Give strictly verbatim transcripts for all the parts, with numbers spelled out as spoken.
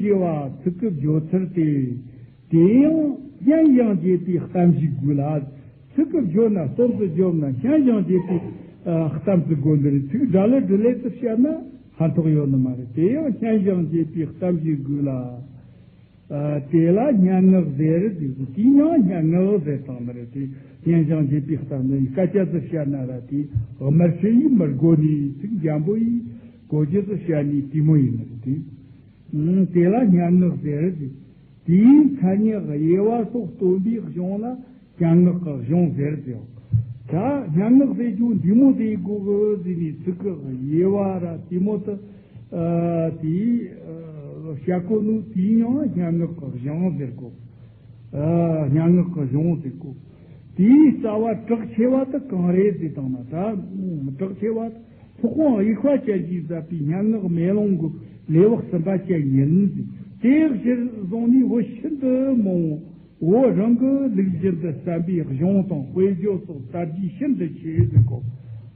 ཞེས་པ་ཚིག་གི་བརྗོད་ཚུལ་ཏེ། དེ་ཡང་སྙན་ཞིང་འཇེབས་པའི་གཏམ་ཞིག་དགོས་ལ། ཚིག་གི་བརྗོད་ན་སྟོབས་སུ་བརྗོད་ན་སྙན་ཞིང་འཇེབས་པའི་ཨ་གཏམ་ཚིག་དགོས་འདི་རེད། ཚིག་སྒྲ་ལེ་སྒྲི་ལེ་ཙི་བཤད་ན་ཕན་ཐོགས་ཡོད་ནི་མ་རེད། དེ་ཡང་སྙན་ཞིང་འཇེབས་པའི་གཏམ་ཞིག་དགོས་ལ། ཨ་དེ་ལ་སྙན་ངག་ཟེར་ཟེར་གོ། དེའི་མིང་སྙན་ངག་ཟེར་བཏང་ནི་རེད། དེ་སྙན་ཞིང་འཇེབས་པའི་གཏམ་ནི་སྐད་ཆ་ཙི་བཤད་ན་ར་དེ་དམར་ཁྲི་ཡིས་མི་དགོ་ནི་ཚིག་འཇམ་པོ་ཡིས་གོ་རྒྱུ་ཙི་བཤད་ནི་དེ་མོ་ཡིན་ནི་རེད། དེ་ཨང་དེ་ལ་སྙན་ངག་ཟེར་ཟེར། དེའི་མཚན་ཉིད་དབྱེ་བ་སོགས་སྟོན་པའི་གཞུང་ལ་སྙན་ངག་གི་གཞུང་ཟེར་ཟེར། ད་སྙན་ངག་ཟེར་རྒྱུ་འདི་མོ་ཟེར་དགོས་གི་ཟེར་ནས་ཚིག་གི་དབྱེ་བ་ར་དེ་མོ་དུ་ཨ་དེའི་ཨ་བཤད་གོ་ནོ་དེའི་མིང་སྙན་ངག་གི་གཞུང་ཟེར་གོ། ཨ་སྙན་ངག་གི་གཞུང་ཟེར་གོ། དེའི་རྩ་བ་གྲགས་ཆེ་བ་དུ་གང་རེད་ཟེར་བཏང་ན། ད་གྲགས་ཆེ་བ་སློབ་དཔོན་དབྱུག་པ་ཅན་གྱིས་མཛད་པའི་སྙན་ངག་མེ་ལོང་གི་ལེའུ་གསུམ་པ་ཅན་ཡིན། དེའི་གཞིར་བཟུང་ནས་བོད་ཤིན་ཏུ་མང་བོ། བོད་རང་གི་ལུགས་བཞིན་དུ་གསན་པའི་གཞུང་དང་དཔེ་བརྗོད་སོགས་དར་རྒྱས་ཤིན་ཏུ་ཆེ་ཟེར་གོ།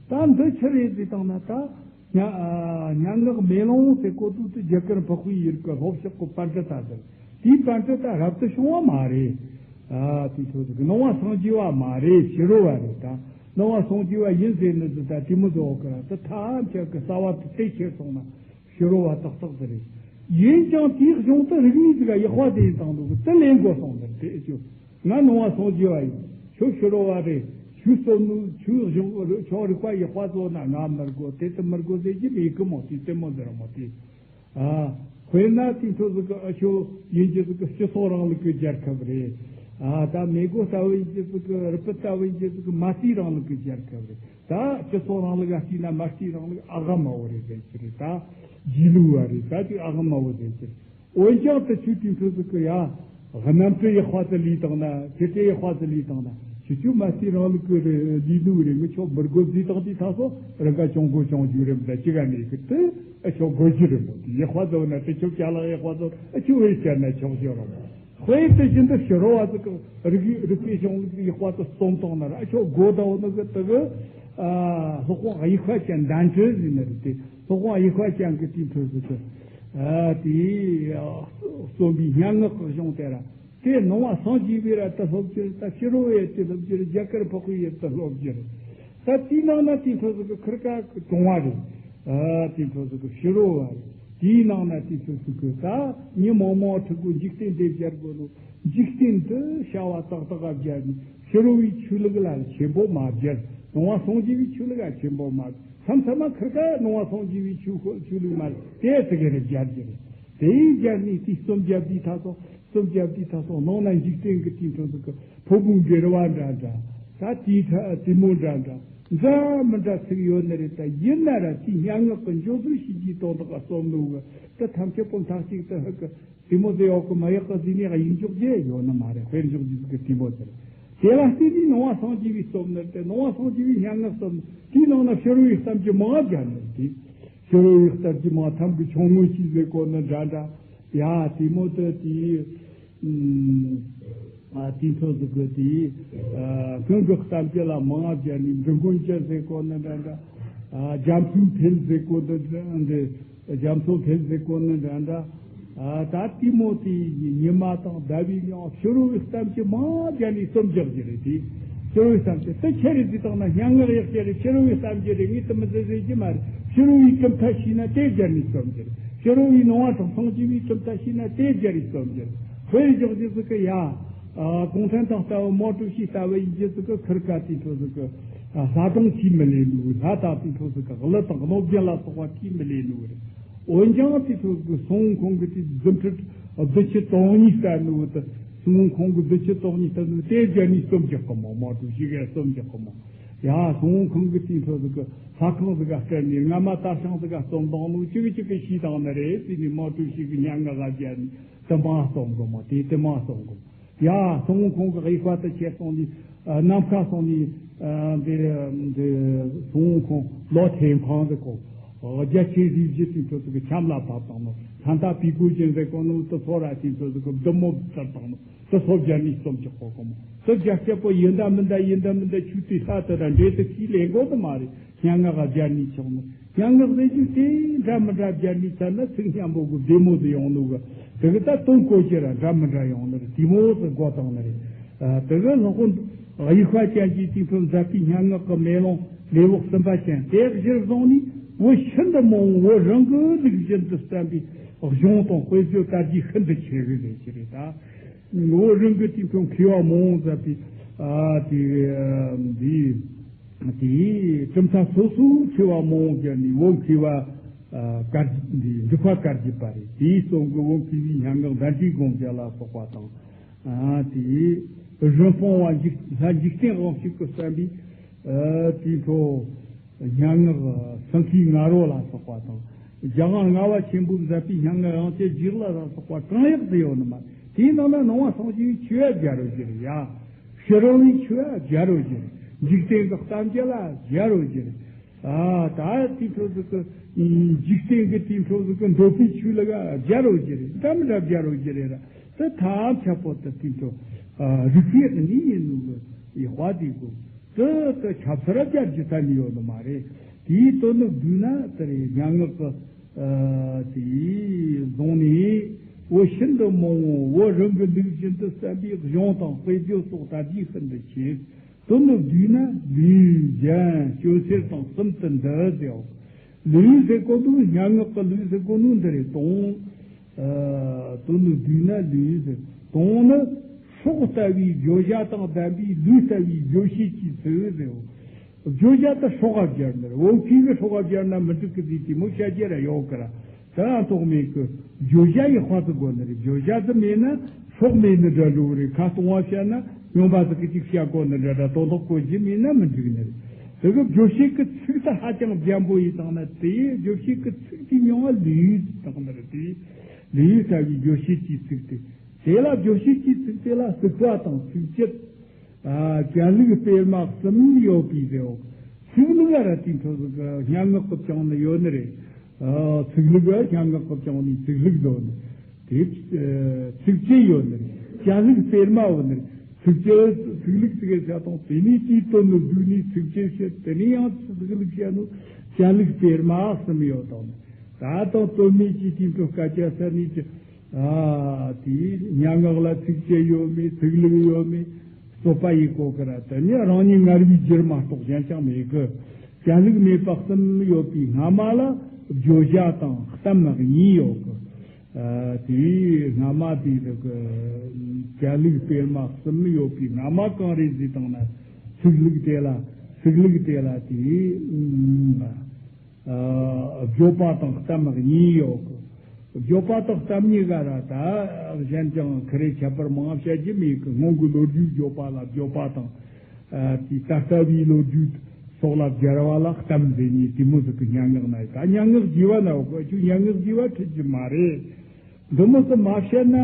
ད་འདི་ཆི་རེད་ཟེར་བཏང་ན། ད་སྙན་ཨ་སྙན་ངག་མེ་ལོང་ཟེར་གོ་དུས་དེ་རྒྱ་གར་འཕགས་པའི་ཡུལ་གྱི་ལྷོ་ཕྱོགས་ཀྱི་པཎ་ཌི་ཏ་ཟེར། དེའི་པཎ་ཌི་ཏ་རབ་ཏུ་བྱུང་བ་མ་རེད། ཨ་དེ་ཚོ་ཟིག་ནང་པ་སངས་རྒྱས་པ་མ་རེད། ཕྱི་རོལ་བ་རེད། ད་ནང་པ་སངས་རྒྱས་པ་ཡིན་ཟེར་ནི་ཟིག་ད་དེ་མོ་ཟིག་འོག་གི་ར་ད་ཐམས་ཅད་ཀྱི་རྩ་བ་དེ་དེ་ཁྱེར་སོང་ན། ཕྱི་རོལ་བ་ཏག་ཏག་དེ་རེད། ཡིན་ཀྱང་དེའི་གཞུང་དུ་རིག་གནས་ཟིག་ག་ཡག་པ་དེ་ཡིན་དང་འདུག་དེ་ལེན་དགོས་སོང་། དེ་དེ་ཨེ་ཆོ། ང་ནང་པ་སངས་རྒྱས་པ་ཡིན། ཁྱོད་ཕྱི་རོལ་བ་རེད། ཁྱོད་རྩོམ་ནོ་ཁྱོད་གཞུང་ཁྱོད་རིག་པ་ཡག་པ་བཟོ་ན་ང་མི་དགོས། དེ་དེ་མི་དགོས་ཟེར་གྱི་མེད་གི་མོ། དེ་དེ་མོ་ཟེར་མོ་དེ། ཨ། དཔེར་ན་དེ་ཚོ་ཟིག་གི་ཨ་ཆོ་ཡིན་གྱི་ཟིག་གི་སྤྱི་ཚོགས་རིང་ལུགས་ཀྱི་རྒྱལ་ཁབ་རེད། ཨ་ད་མེ་གོ་ལྟ་བུ་ཡིན་གྱི་ཟིག་གི་རི་པིན་ལྟ་བུ་ཡིན་གྱི་ཟིག་གི་མ་རྩའི་རིང་ལུགས་ཀྱི་རྒྱལ་ཁབ་རེད། ད་སྤྱི་ཚོགས་རིང་ལུགས་ཨ་བལྟས་ན་མ་རྩའི་རིང་ལུགས་ཨ་ག་མ་བོ་རེད་ཟེར་གྱི་རེད། ད་རྗེས་ལུས་བ་རེད། ད་དེ་ཨ་ག་མ་བོ་ཟེར་གྱི་རེད། འོན་ཀྱང་དེ་ཆོས་དེ་ཚོ་ཟིག་གི་ཡ། གནམ་གྲུ་ཡག་པ་དེ་ལུས་བཏང་ན། ཁྱི་གྲུ་ཡག་པ་དེ་ལུས་བཏང་ན། ཁྱི་ཆོས་མ་རྩའི་རིང་ལུགས་ཀྱི་རེད། ལུས་ལུགས་རེད། ངི་ཆོ་མི་དགོས་ཟེར་བཏང་དུས་ད་སོ་རང་ག་གྱོང་གོ་གྱོང་རྒྱུ་རེད། མི་ད་ཅི་ག་མེད་གི། དེ་ཨ་ཆོ་དགོས་རྒྱུ་རེད་མོ། དེ་ཡག་པ་བཟོ་ན་དེ་ཆོ་ཅ་ལག་ཡག་པ་བཟོ་ཨ་ཆོ་བས་བྱས་ན་ཆོག་ཞོ་རོ། དཔེ་དེ་བཞིན་དུ་ཕྱི་རོལ་བ་ཟིག་གི་རིག་རིག་པའི་གཞུང་ལུགས་ཡག་པ་དེ་རྩོམ་བཏང་ན་ར་ཨ་ཆོ་དགོས་ད་འོ་ནི་གི་དེ་གི་ཨ་སློབ་དཔོན་དབྱུག་པ་ཅན་གདན་ཁྲི་ཟེར་ནི་རེད། དེ་སློབ་དཔོན་དབྱུག་པ་ཅན་གི་དེ་འཕྲོ་ཟིག་གི་ཨ་དེའི་ཨ་རྩོམ་པའི་སྙན་ངག་གི་གཞུང་དེ་ར། དེ་ནང་པ་སངས་རྒྱས་པའི་ར་དེ་སློབ་རྒྱུ་རེད། ད་ཕྱི་རོལ་བའི་དེ་སློབ་རྒྱུ་རེད། རྒྱ་གར་འཕགས་པའི་ཡུལ་དེ་སློབ་རྒྱུ་རེད། ད་དེའི་ནང་ན་དེ་འཕྲོ་ཟིག་གི་ཁིར་ཀ་གི་གྲོང་བ་རེད། ཨ་དེ་འཕྲོ་ཟིག་གི་ཕྱི་རོལ་བ་རེད། དེའི་ནང་ན་དེ་འཕྲོ་ཟིག་གི་ད་མི་མང་མང་ཕྲུ་གུ་འཇིག་རྟེན་དེ་སྦྱར་དགོས་ནོ། འཇིག་རྟེན་དུ་བྱ་བ་ཏག་ཏག་ག་སྦྱར་ནས། ཕྱི་རོལ་བའི་ཆོས་ལུགས་ལ་ཆེན་པོ་མ་སྦྱར། ནང་པ་སངས་རྒྱས་པའི་ཆོས་ལུགས་ལ་ཆེན་པོ་མ། མཚམས་མཚམས་མ་ཁིར་ཀ་ནང་པ་སངས་རྒྱས་པའི་ཆོས་ཆོས་ལུགས་མ་དེ་ཟིག་གི་རེད་སྦྱར་གྱི་རེད། དེ་ཡིས་སྦྱར་ནས་དེའི་རྩོམ་རྒྱབ་དུས་ད་སོ། རྩོམ་རྒྱབ་དུས་ད་སོ་ནང་ན་འཇིག་རྟེན་གྱི་དེའི་འཕྲོ་ཟིག་གི་ཕོ་མོའི་འབྲེལ་བ་འདྲ་འདྲ། ད་དེའི་ཐ་དེ་མོ་འདྲ་འདྲ་འདྲ་མི་འདྲ་ཚིག་ཡོད་ནི་རེད། ད་ཡིན་ན་ར་དེའི་སྙན་ངག་གི་འཇོག་ཚུལ་ཤེས་རྒྱུའི་དོན་དག་ག་རྩོམ་ནོ་གི་ད་ཐམས་ཅད་པོ་མཐའ་གཅིག་ཏུ་ཧུ་གི་དེ་མོ་དེ་འོག་གི་མ་ཡག་གི་ཟིན་ནས་ཡིག་འཇོག་རྒྱུ་ཡོད་ནི་མ་རེད། དཔེ་འཇོག་རྒྱུ་ཟིག་གི་དེ་མོ་དེ་རེད། དེ་ལ་བརྟེན་ནས་ནང་པ་སངས་རྒྱས་པའི་རྩོམ་ནི་རེད། དེ་ནང་པ་སངས་རྒྱས་པའི་སྙན་ངག་རྩོམ་དེའི་ནང་ན་ཕྱི་རོལ་བའི་གཏམ་རྒྱུད་མང་བ་སྦྱར་ནི་རེད། དེ་ཕྱི་རོལ་བའི་གཏམ་རྒྱུད་མང་ཐམ་གི་ཆུང་ངུ་ཅིག་ཟེར་གོ་ནི་འདྲ་འདྲ། ཡ་དེ་མོ་དེ་དེའི་ཨ་དེ་ཚོ་ཟིག་གི་དེའི་ཨ་སྔོན་གྱི་གཏམ་རྒྱུད་ལ་མང་བ་སྦྱར་ནས་འབྲི་མགོན་སྐྱབས་ཟེར་གོ་ནི་འདྲ་འདྲ། ཨ་རྒྱ་མཚོའི་འཕེལ་ཟེར་གོ་ནི་འདྲ་འདྲ། རྒྱ་མཚོ་འཕེལ་ཟེར་གོ་ནི་འདྲ་འདྲ། ཨ་ད་དེ་མོ་དེ་ཉི་མ་དང་ཟླ་བའི་མིང་ཕྱི་རོལ་བའི་གཏམ་རྒྱུད་མང་བ་སྦྱར་ནས་རྩོམ་རྒྱག་རྒྱུ་རེད། དེ་ཕྱི་རོལ་བའི་གཏམ་རྒྱུད་དེ་ཆི་རེད་ཟེར་བཏང་ན་སྙན་ངག་ཡག་ཅིག་རེད། ཕྱི་རོལ་བའི་གཏམ་རྒྱུད་རེད། ངས་དེ་མི་ཟེར་ཟེར་གྱི་མ་རེད། ཕྱི་རོལ་བའི་གྲུབ་མཐའ་ཤེས་ན་དེ་སྦྱར་ནས་རྩོམ་རྒྱུ་རེད། ཕྱི་རོལ་བའི་ནང་པ་དང་སངས་རྒྱས་པའི་གྲུབ་མཐའ་ཤེས་ན་དེ་སྦྱར་ནས་རྩོམ་རྒྱུ་རེད། དཔེར་འཇོག་རྒྱུ་ཟིག་གི་ཡ། ཨ་གུང་ཁྲན་ཏང་ལྟ་བུ་མའོ་ཀྲུའུ་ཞི་ལྟ་བུ་ཡིན་རྒྱུ་ཟིག་གི་ཁིར་ཀ་དེ་འཕྲོ་ཟིག་གི་ཨ་ལྷ་སྒྲུང་ཁྱིས་མི་ལེན་ནོ། ལྷ་དང་དེ་འཕྲོ་ཟིག་གི་གླུ་དང་གནོད་སྦྱིན་ལ་སོགས་པ་ཁྱིས་མི་ལེན་ནོ་རེད། འོན་ཀྱང་དེ་ཚོ་གི་སུན་ཝུན་ཁུང་གི་དེ་རྫུ་འཕྲུལ་བདུད་ཅུ་དོན་གཉིས་ལྟར་ནོ་དེ། སུན་ཝུན་ཁུང་གི་བདུད་ཅུ་དོན་གཉིས་ལྟར་ནོ་དེ་སྦྱར་ནས་རྩོམ་རྒྱག་གི་མོ། མའོ་ཀྲུའུ་ཞི་གིས་རྩོམ་རྒྱག་གི་མོ། ཡ་སུན་ཝུན་ཁུང་གི་དེ་ཚོ་གི་ལྷ་ཁང་ཟིག་ག་བསྐྲུན་ནས་སྔ་མ་དར་ཞིང་ཟིག་ག་རྩོམ་བཏང་ནོ་གཅིག་གཅིག་གི་ཤེས་བཏང་ནི་རེད་ཟེར་ནས་མའོ་ཀྲུའུ་ཞི་གི་སྙན་ངག་ག་སྦྱར་ནས་དེ་མ་རྩོམ་གི་མོ། དེ་དེ་མ་རྩོམ་གི་མོ། ཡ་སུན་ཝུན་ཁུང་གི་དབྱུག་པ་དེ་ཁྱེར་སོང་ནས་ཨ་ནམ་མཁའ་སོང་ནས་ཨ་འདི་འདི་སུན་ཝུན་ཁུང་ལོ་ཐེ་ཁང་ཟེར་གོ། རྒྱ་ཆེ་རིགས་བཞི་དེ་ཚོ་ཟིག་གི་ཆམ་ལ་བབས་བཏང་ནོ། ལྷ་མཐའ་བི་གུ་ཅན་ཟེར་གོ་ནོ་དེ་ཚོ་ར་དེ་ཚོ་ཟིག་གི་བདུད་མོ་བཙིར་བཏང་ནོ། དེ་ཚོ་སྦྱར་ནས་རྩོམ་རྒྱག་གོ་གོ་མོ། དེ་རྒྱ་སྐྱེད་པོ་ཡིན་ད་མིན་ད་ཡིན་ད་མིན་ད་ཆུ་དེ་ལྷ་དེ་དང་འབྲེལ་དུ་ཁས་ལེན་དགོས་དེ་མ་རེད། སྙན་ངག་ག་སྦྱར་ནས་ཆོག་ནོ། སྙན་ངག་རེ་ཞིག་དེ་འདྲ་མི་འདྲ་སྦྱར་ནས་ཚར་ན་ཚིག་སྙན་པོ་གི་བདེ་མོ་དུ་ཡོང་ནོ་གི། དེ་གི་ད་དོན་གོ་ཕྱིར་ར་འདྲ་མི་འདྲ་ཡོང་ནི་རེད། དེ་མོ་ཟིག་གོ་བཏང་ནི་རེད། ཨ། དེ་གི་སློབ་དཔོན་དབྱུག་པ་ཅན་གྱིས་དེ་ཚོ་མཛད་པའི་སྙན་ངག་གི་མེ་ལོང་ལེའུ་གསུམ་པ་ཅན་དེ་གཞིར་བཟུང་ནས། བོད་ཤིན་ཏུ་མང་བོ་བོད་རང་གི་ལུགས་བཞིན་དུ་བསྟན་པའི་གཞུང་དང་དཔེ་བརྗོད་དར་རྒྱས་ཤིན་ཏུ་ཆེ་བའི་ལས་ཀྱི་རེད་ད། བོད་རང་གི་དེ་ཚོ་མཁས་པ་མང་བོ་མཛད་པའི། ཨ། དེ་འདི། དེའི་གྲུབ་མཐའ་སོ་སོའི་མཁས་པ་མང་བོ་བརྒྱུད་ནས་བོད་མཁས་པ། ཨ། བཀའ་འདི་འབྲུག་པ་བཀའ་བརྒྱུད་པ་རེད། དེའི་གཙོ་བོ་བོད་མཁས་པའི་སྙན་ངག་གདན་དྲིའི་དགོངས་རྒྱན་ལ་སོགས་པ་དང་། ཨ། དེའི་རི་སྤུངས་པ་འཇིག་ལྷ་འཇིག་རྟེན་དབང་ཕྱུག་གིས་གསན་པའི། ཨ། དེའི་འཕྲོ་སྙན་ངག་སེང་གེའི་ང་རོ་ལ་སོགས་པ་དང་། རྒྱལ་དབང་ལྔ་པ་ཆེན་པོས་མཛད་པའི་སྙན་ངག་དབྱངས་ཅན་རྒྱུད་བླ་ལ་སོགས་པ་གང་ཡག་ཏུ་ཡོད་ནི་མ། དེའི་ནང་ན་ནང་པ་སངས་རྒྱས་པའི་ཆོས་ཡ་སྦྱར་རོ་ཞེས་རེད་ཡ། ཕྱི་རོལ་པའི་ཆོས་ཡ་སྦྱར་རོ་ཞེས་རེད། འཇིག་རྟེན་གྱི་གཏམ་རྒྱུད་ལ་སྦྱར་རོ་ཞེས་རེད། ཨ། ད་དེ་འཕྲོ་ཟིག་གི་འཇིག་རྟེན་གྱི་དེ་འཕྲོ་ཟིག་གི་འདོད་པའི་ཆོས་ལ་སྦྱར་རོ་ཞེས་རེད། འདྲ་མི་འདྲ་སྦྱར་རོ་ཞེས་རེད་ར། དེ་ཐམས་ཅད་པོ་དེ་དེ་འཕྲོ། ཨ། རིགས་པའི་གནས་ཡིན་ནོ་གི་ཡག་པ་དེ་གོ། དེ་དེ་ཆབ་སྲིད་ར་སྦྱར་རྒྱུ་ཐ་ནི་ཡོད་ནི་མ་རེད། དེའི་དོན་ནི་བསྡུས་ན་དེ་རེད། སྙན་ངག་གི། ཨ། དེའི་བཟུང་ནས་བོད་ཤིན་ཏུ་མང་བོ་བོད་རང་གི་ལུགས་བཞིན་དུ་གསན་པའི་གཞུང་དང་དཔེ་བརྗོད་སོགས་དར་རྒྱས་ཤིན་ཏུ་ཆེ། དོན་ནི་བསྡུས་ན་ལེའུ་གཞན་སྤྱོད་ཚུལ་དང་གསུམ་དུ་འདུ་ཟེར། ལེའུ་ཟེར་གོ་དུས་སྙན་ངག་གི་ལེའུ་ཟེར་གོ་ནོ་འདི་རེད། དང་། ཨ། དོན་ནི་བསྡུས་ན་ལེའུ་ཟེར། དང་ནི་སྲོག་ལྟ་བུའི་བརྗོད་བྱ་དང་ལྡན་པའི་ལུས་ལྟ་བུའི་བརྗོད་བྱེད་ཀྱི་ཚིག་ཟེར། བརྗོད་བྱ་དེ་སྲོག་ག་སྦྱར་ནི་རེད། བོད་མཁས་པས་སྲོག་ག་སྦྱར་ན་མི་འགྲིག་གི་ཟེར་དེ་མོ་བཤད་རྒྱུ་ར་ཡོད་གི་ར། དེ་ཡང་ཐོགས་མེད་གི། བརྗོད་བྱ་ཡག་པ་དེ་དགོས་ནི་རེད། བརྗོད་བྱ་དེ་མེད་ན་སྲོག་མེད་ནི་འདྲ་འགྲོ་གི་རེད། ཁ་སྟོང་བ་བཤད་ན་སྨྱོན་པ་ཟིག་གིས་ཅིག་བཤད་གོ་ནི་འདྲ་འདྲ། དོན་དག་གོ་རྒྱུ་མེད་ན་མི་འགྲིག་ནི་རེད། དེ་གི་བརྗོད་བྱེད་ཀྱི་ཚིག་དེ་ཧ་ཅང་འཇམ་པོ་ཡིས་བཏང་ན་དེའི་བརྗོད་བྱེད་ཀྱི་ཚིག་དེའི་མྱིང་ང་ལེའུ་བཏགས་ནི་རེད། དེ་ལེའུ་ལྟ་བུའི་བརྗོད་བྱེད་ཀྱི་ཚིག་དེ། དེ་ལ་བརྗོད་བྱེད་ཀྱི་ཚིག་དེ་ལ་གཙིགས་པ་དང་ཚིགས་བཅད། ཨ། བཅད་ལྷུག་སྤེལ་མ་གསུམ་ཡོད་པའི་རེད། ཚིག་ལྷུག་ར་དེ་འཕྲོ་ཟིག་གི་སྙན་ངག་གི་སྦྱངས་ནི་ཡོད་ནི་རེད། ཨ། ཚིག་ལྷུག་ག་སྙན་ངག་གི་སྦྱངས་ནི་ཚིག་ལྷུག་བཟོ་ནི། དེ། ཨ། ཚིགས་བཅད་ཡོད་ནི་རེད། བཅད་ལྷུག་སྤེལ་མ་ཡོད་ནི་རེད། ཚིགས་བཅད། ཚིག་ལྷུག་ཚིག་གི་བཤད་སྟངས་དེ་ནས་དེའི་དོན་ནི་བསྡུས་ནས་ཚིགས་བཅད་བཤད། དེ་ནས་ཡང་ཚིག་ལྷུག་བཤད་ནོ་བཅད་ལྷུག་སྤེལ་མ་གསུམ་ཡོད་དང་། ད་དང་དོན་མེད་ཀྱི་དེ་འཕྲོ་སྐད་ཆ་ཟེར་ནས་ཀྱི། ཨ། དེའི་སྙན་ངག་ལ་ཚིགས་བཅད་ཡོད་མེད། ཚིག་ལྷུག་ཡོད་མེད། རྩོད་པ་ཡེད་གོ་གི་ར། དེ་ནི་རང་ཉིད་ངར་བའི་རྒྱུར་མ་གཏོགས་གཞན་ཅང་མེད་གི། བཅད་ལྷུག་མེད་པ་གསུམ་ཡོད་པའི་སྔ་མ་ལ་བརྗོད་བྱ་དང་གཏམ་གཉིས་ཡོད་གི། ཨ། དེའི་སྔ་མ་དེ་རིགས་ཀྱི་བཅད་ལྷུག་སྤེལ་མ་གསུམ་ཡོད་པའི་སྔ་མ་གང་རེད་ཟེར་བཏང་ན། ཚིག་ལྷུག་དེ་ལ། ཚིག་ལྷུག་དེ་ལ་དེའི། ཨ། ཨ། བརྗོད་པ་དང་གཏམ་གཉིས་ཡོད་གི། བརྗོད་པ་དང་གཏམ་གཉིས་ཀ་ར་ད་གཞན་ཅང་ཁ་རེ་ཁྱད་པར་མང་བཤད་རྒྱུ་མེད་གི། སྔོན་གྱི་ལོ་རྒྱུས་བརྗོད་པ་ལ་བརྗོད་པ་དང་། ཨ། དེ་ད་ལྟ་བའི་ལོ་རྒྱུས་སོགས་ལ་སྦྱར་བ་ལ་གཏམ་ཟེར་ནི་དེ་མོ་ཟིག་གི་སྙན་ངག་ན་ཡོད། ད་སྙན་ངག་རྒྱས་པ་ན་ཡོད་གི། ཁྱོད་སྙན་ངག་རྒྱས་པ་འཁྲིད་རྒྱུ་མ་རེད། འདི་མོ་ཟིག་མ་བཤད་ན།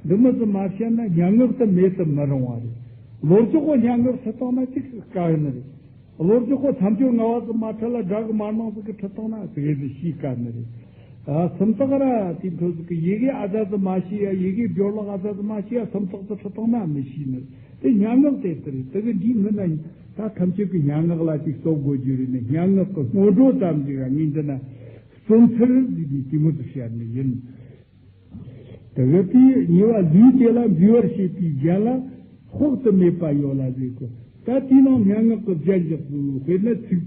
འདི་མོ་ཟིག་མ་བཤད་ན་སྙན་ངག་དེ་མེད་དུ་མི་རུང་བ་རེད། གློ་རྒྱག་གི་སྙན་ངག་ཁྲིད་བཏང་ན་ཅིག་དཀའ་གི་ནི་རེད། གློ་རྒྱག་གི་མཚམས་སྦྱོར་ལྔ་བ་ཟིག་མ་ཁྲིད་ལ་སྒྲ་གི་མ་ནང་ཟིག་གི་ཁྲིད་བཏང་ན་ཟིག་ཡེ་དེ་ཤེས་དཀའ་ནི་རེད། ཨ། སུམ་རྟགས་ར་དེ་འཕྲོ་ཟིག་གི་ཡི་གེ་ཨ་ཙ་ཟིག་མ་ཤེས་ཡ། ཡི་གེ་སྦྱོར་ཀློག་ཨ་ཙ་ཟིག་མ་ཤེས་ཡ། སུམ་རྟགས་ཟིག་ཁྲིད་བཏང་ན་མི་ཤེས་ནི་རེད། དེ་སྙན་ངག་དེ་ལྟར་རེད། དེ་གི་འདིའི་སྔོན་ན་ད་ཐམས་ཅད་ཀྱི་སྙན་ངག་ལ་ཅིག་རྩོད་དགོས་རྒྱུ་རེད་ནི། སྙན་ངག་གི་སྔོན་འགྲོ་ཙམ་ཞིག་ལ་ངས་འདི་ན་རྩོམ་ཚུལ་ཟིག་གི་དེ་མོ་ཟིག་བཤད་ནི་ཡིན། དེ་གི་དེའི་གཉིས་པ་ལུས་དེ་ལ་འབུལ་བར་བྱེད་པའི་རྒྱན་ལ་དཔག་ཏུ་མེད་པ་ཡོད་ལ་ཟེར་གོ། ད་དེའི་ནང་སྙན་ངག་གི་རྒྱན་བཞག་ཟིག། དཔེར་ན་ཚིགས།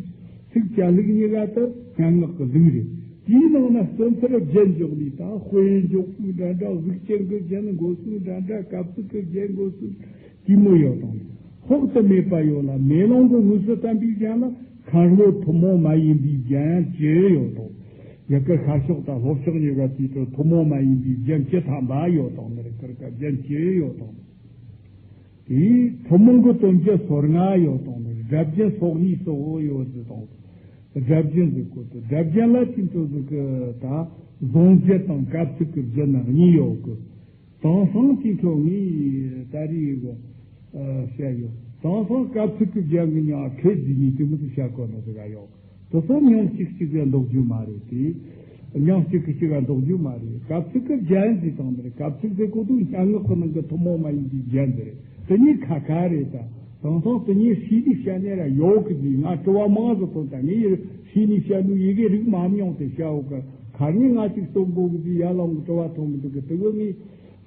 ཚིགས་བཅད་ལྷུག་གཉིས་ཀ་དེ་སྙན་ངག་གི་ལུགས་རེད། དེའི་ནང་ན་རྩོམ་ཚུལ་རྒྱན་འཇོག་ལས་ད་དཔེ་འཇོག་ཚུལ་འདྲ་འདྲ། གཟུགས་ཅན་གྱི་རྒྱན་འགོད་ཚུལ་འདྲ་འདྲ། སྐབས་ཚིག་གི་རྒྱན་འགོད་ཚུལ་དེ་མོ་ཡོད་དང་། དཔག་ཏུ་མེད་པ་ཡོད་ལ། མེ་ལོང་གི་དངོས་སུ་བསྟན་པའི་རྒྱན་ལ་མཁན་སློབ་ཐུན་མོང་མ་ཡིན་པའི་རྒྱན་བཅུ་ཡོད་དང་། ཡི་གེ་ཤར་ཕྱོགས་དང་ལྷོ་ཕྱོགས་གཉིས་ཀ་དེའི་ཁྲོད་ཐུན་མོང་མ་ཡིན་པའི་རྒྱན་བཅུ་ཐམ་པ་ཡོད་དང་། མི་རིགས་ཁུར་ཀ་རྒྱན་བཅུ་ཡོད་དང་། དེའི་ཐུན་མོང་གི་དོན་རྒྱན་སོ་ལྔ་ཡོད་དང་། སྒྲ་རྒྱན་སོ་གཉིས་སོ་ཡོད་ཟེར་དང་། སྒྲ་རྒྱན་ཟེར་གོ་དུ། སྒྲ་རྒྱན་ལ་ཅི་འཕྲོ་ཟིག་གི་ད་གཟུང་རྒྱན་དང་སྐབས་ཚིག་གི་རྒྱན་གཉིས་ཡོད་གི། དེང་སང་དེའི་ཁྲོད་ངས་ད་རེས་གི་ཨ་བཤད་ཡོད། དེང་སང་སྐབས་ཚིག་གི་རྒྱན་གི་མྱིང་ཁྲིད་ཟིན་ནས་དེ་མོ་དུ་བཤད་གོ་ནོ་ཟིག་ག་ཡོད། དེ་ཚོ་མྱིང་གཅིག་གཅིག་ག་འདོགས་རྒྱུ་མ་རེད་དེ། མྱིང་གཅིག་གི་གཅིག་ག་འདོགས་རྒྱུ་མ་རེད། སྐབས་ཚིག་གི་རྒྱན་ཟེར་དང་འདིར་སྐབས་ཚིག་ཟེར་གོ་དུས་སྙན་ངག་གི་ནང་གི་ཐུན་མོང་མ་ཡིན་པའི་རྒྱན་འདི་རེད། དེ་གཉིས་ཁ་ཁ་རེད་ད། དེང་སང་དེ་ཉིད་ཤེས་ནས་བཤད་ནས་ར་ཡོད་གི་ཟིག་ང་དྲི་བ་མང་ཟིག་ཐོན་ད། ངས་ཡི་ཤེས་ནས་བཤད་ནོ་ཡི་གེ་རིག་མ་མྱོང་དེ་བཤད་འོ་གི་ཁ་ནས་ང་ཅིག་སྟོན་གོ་གི་ཟིག་ཡར་ལངས་གི་དྲི་བ་ཐོན་མི་འདུག་གི་དེ་གི་ངས་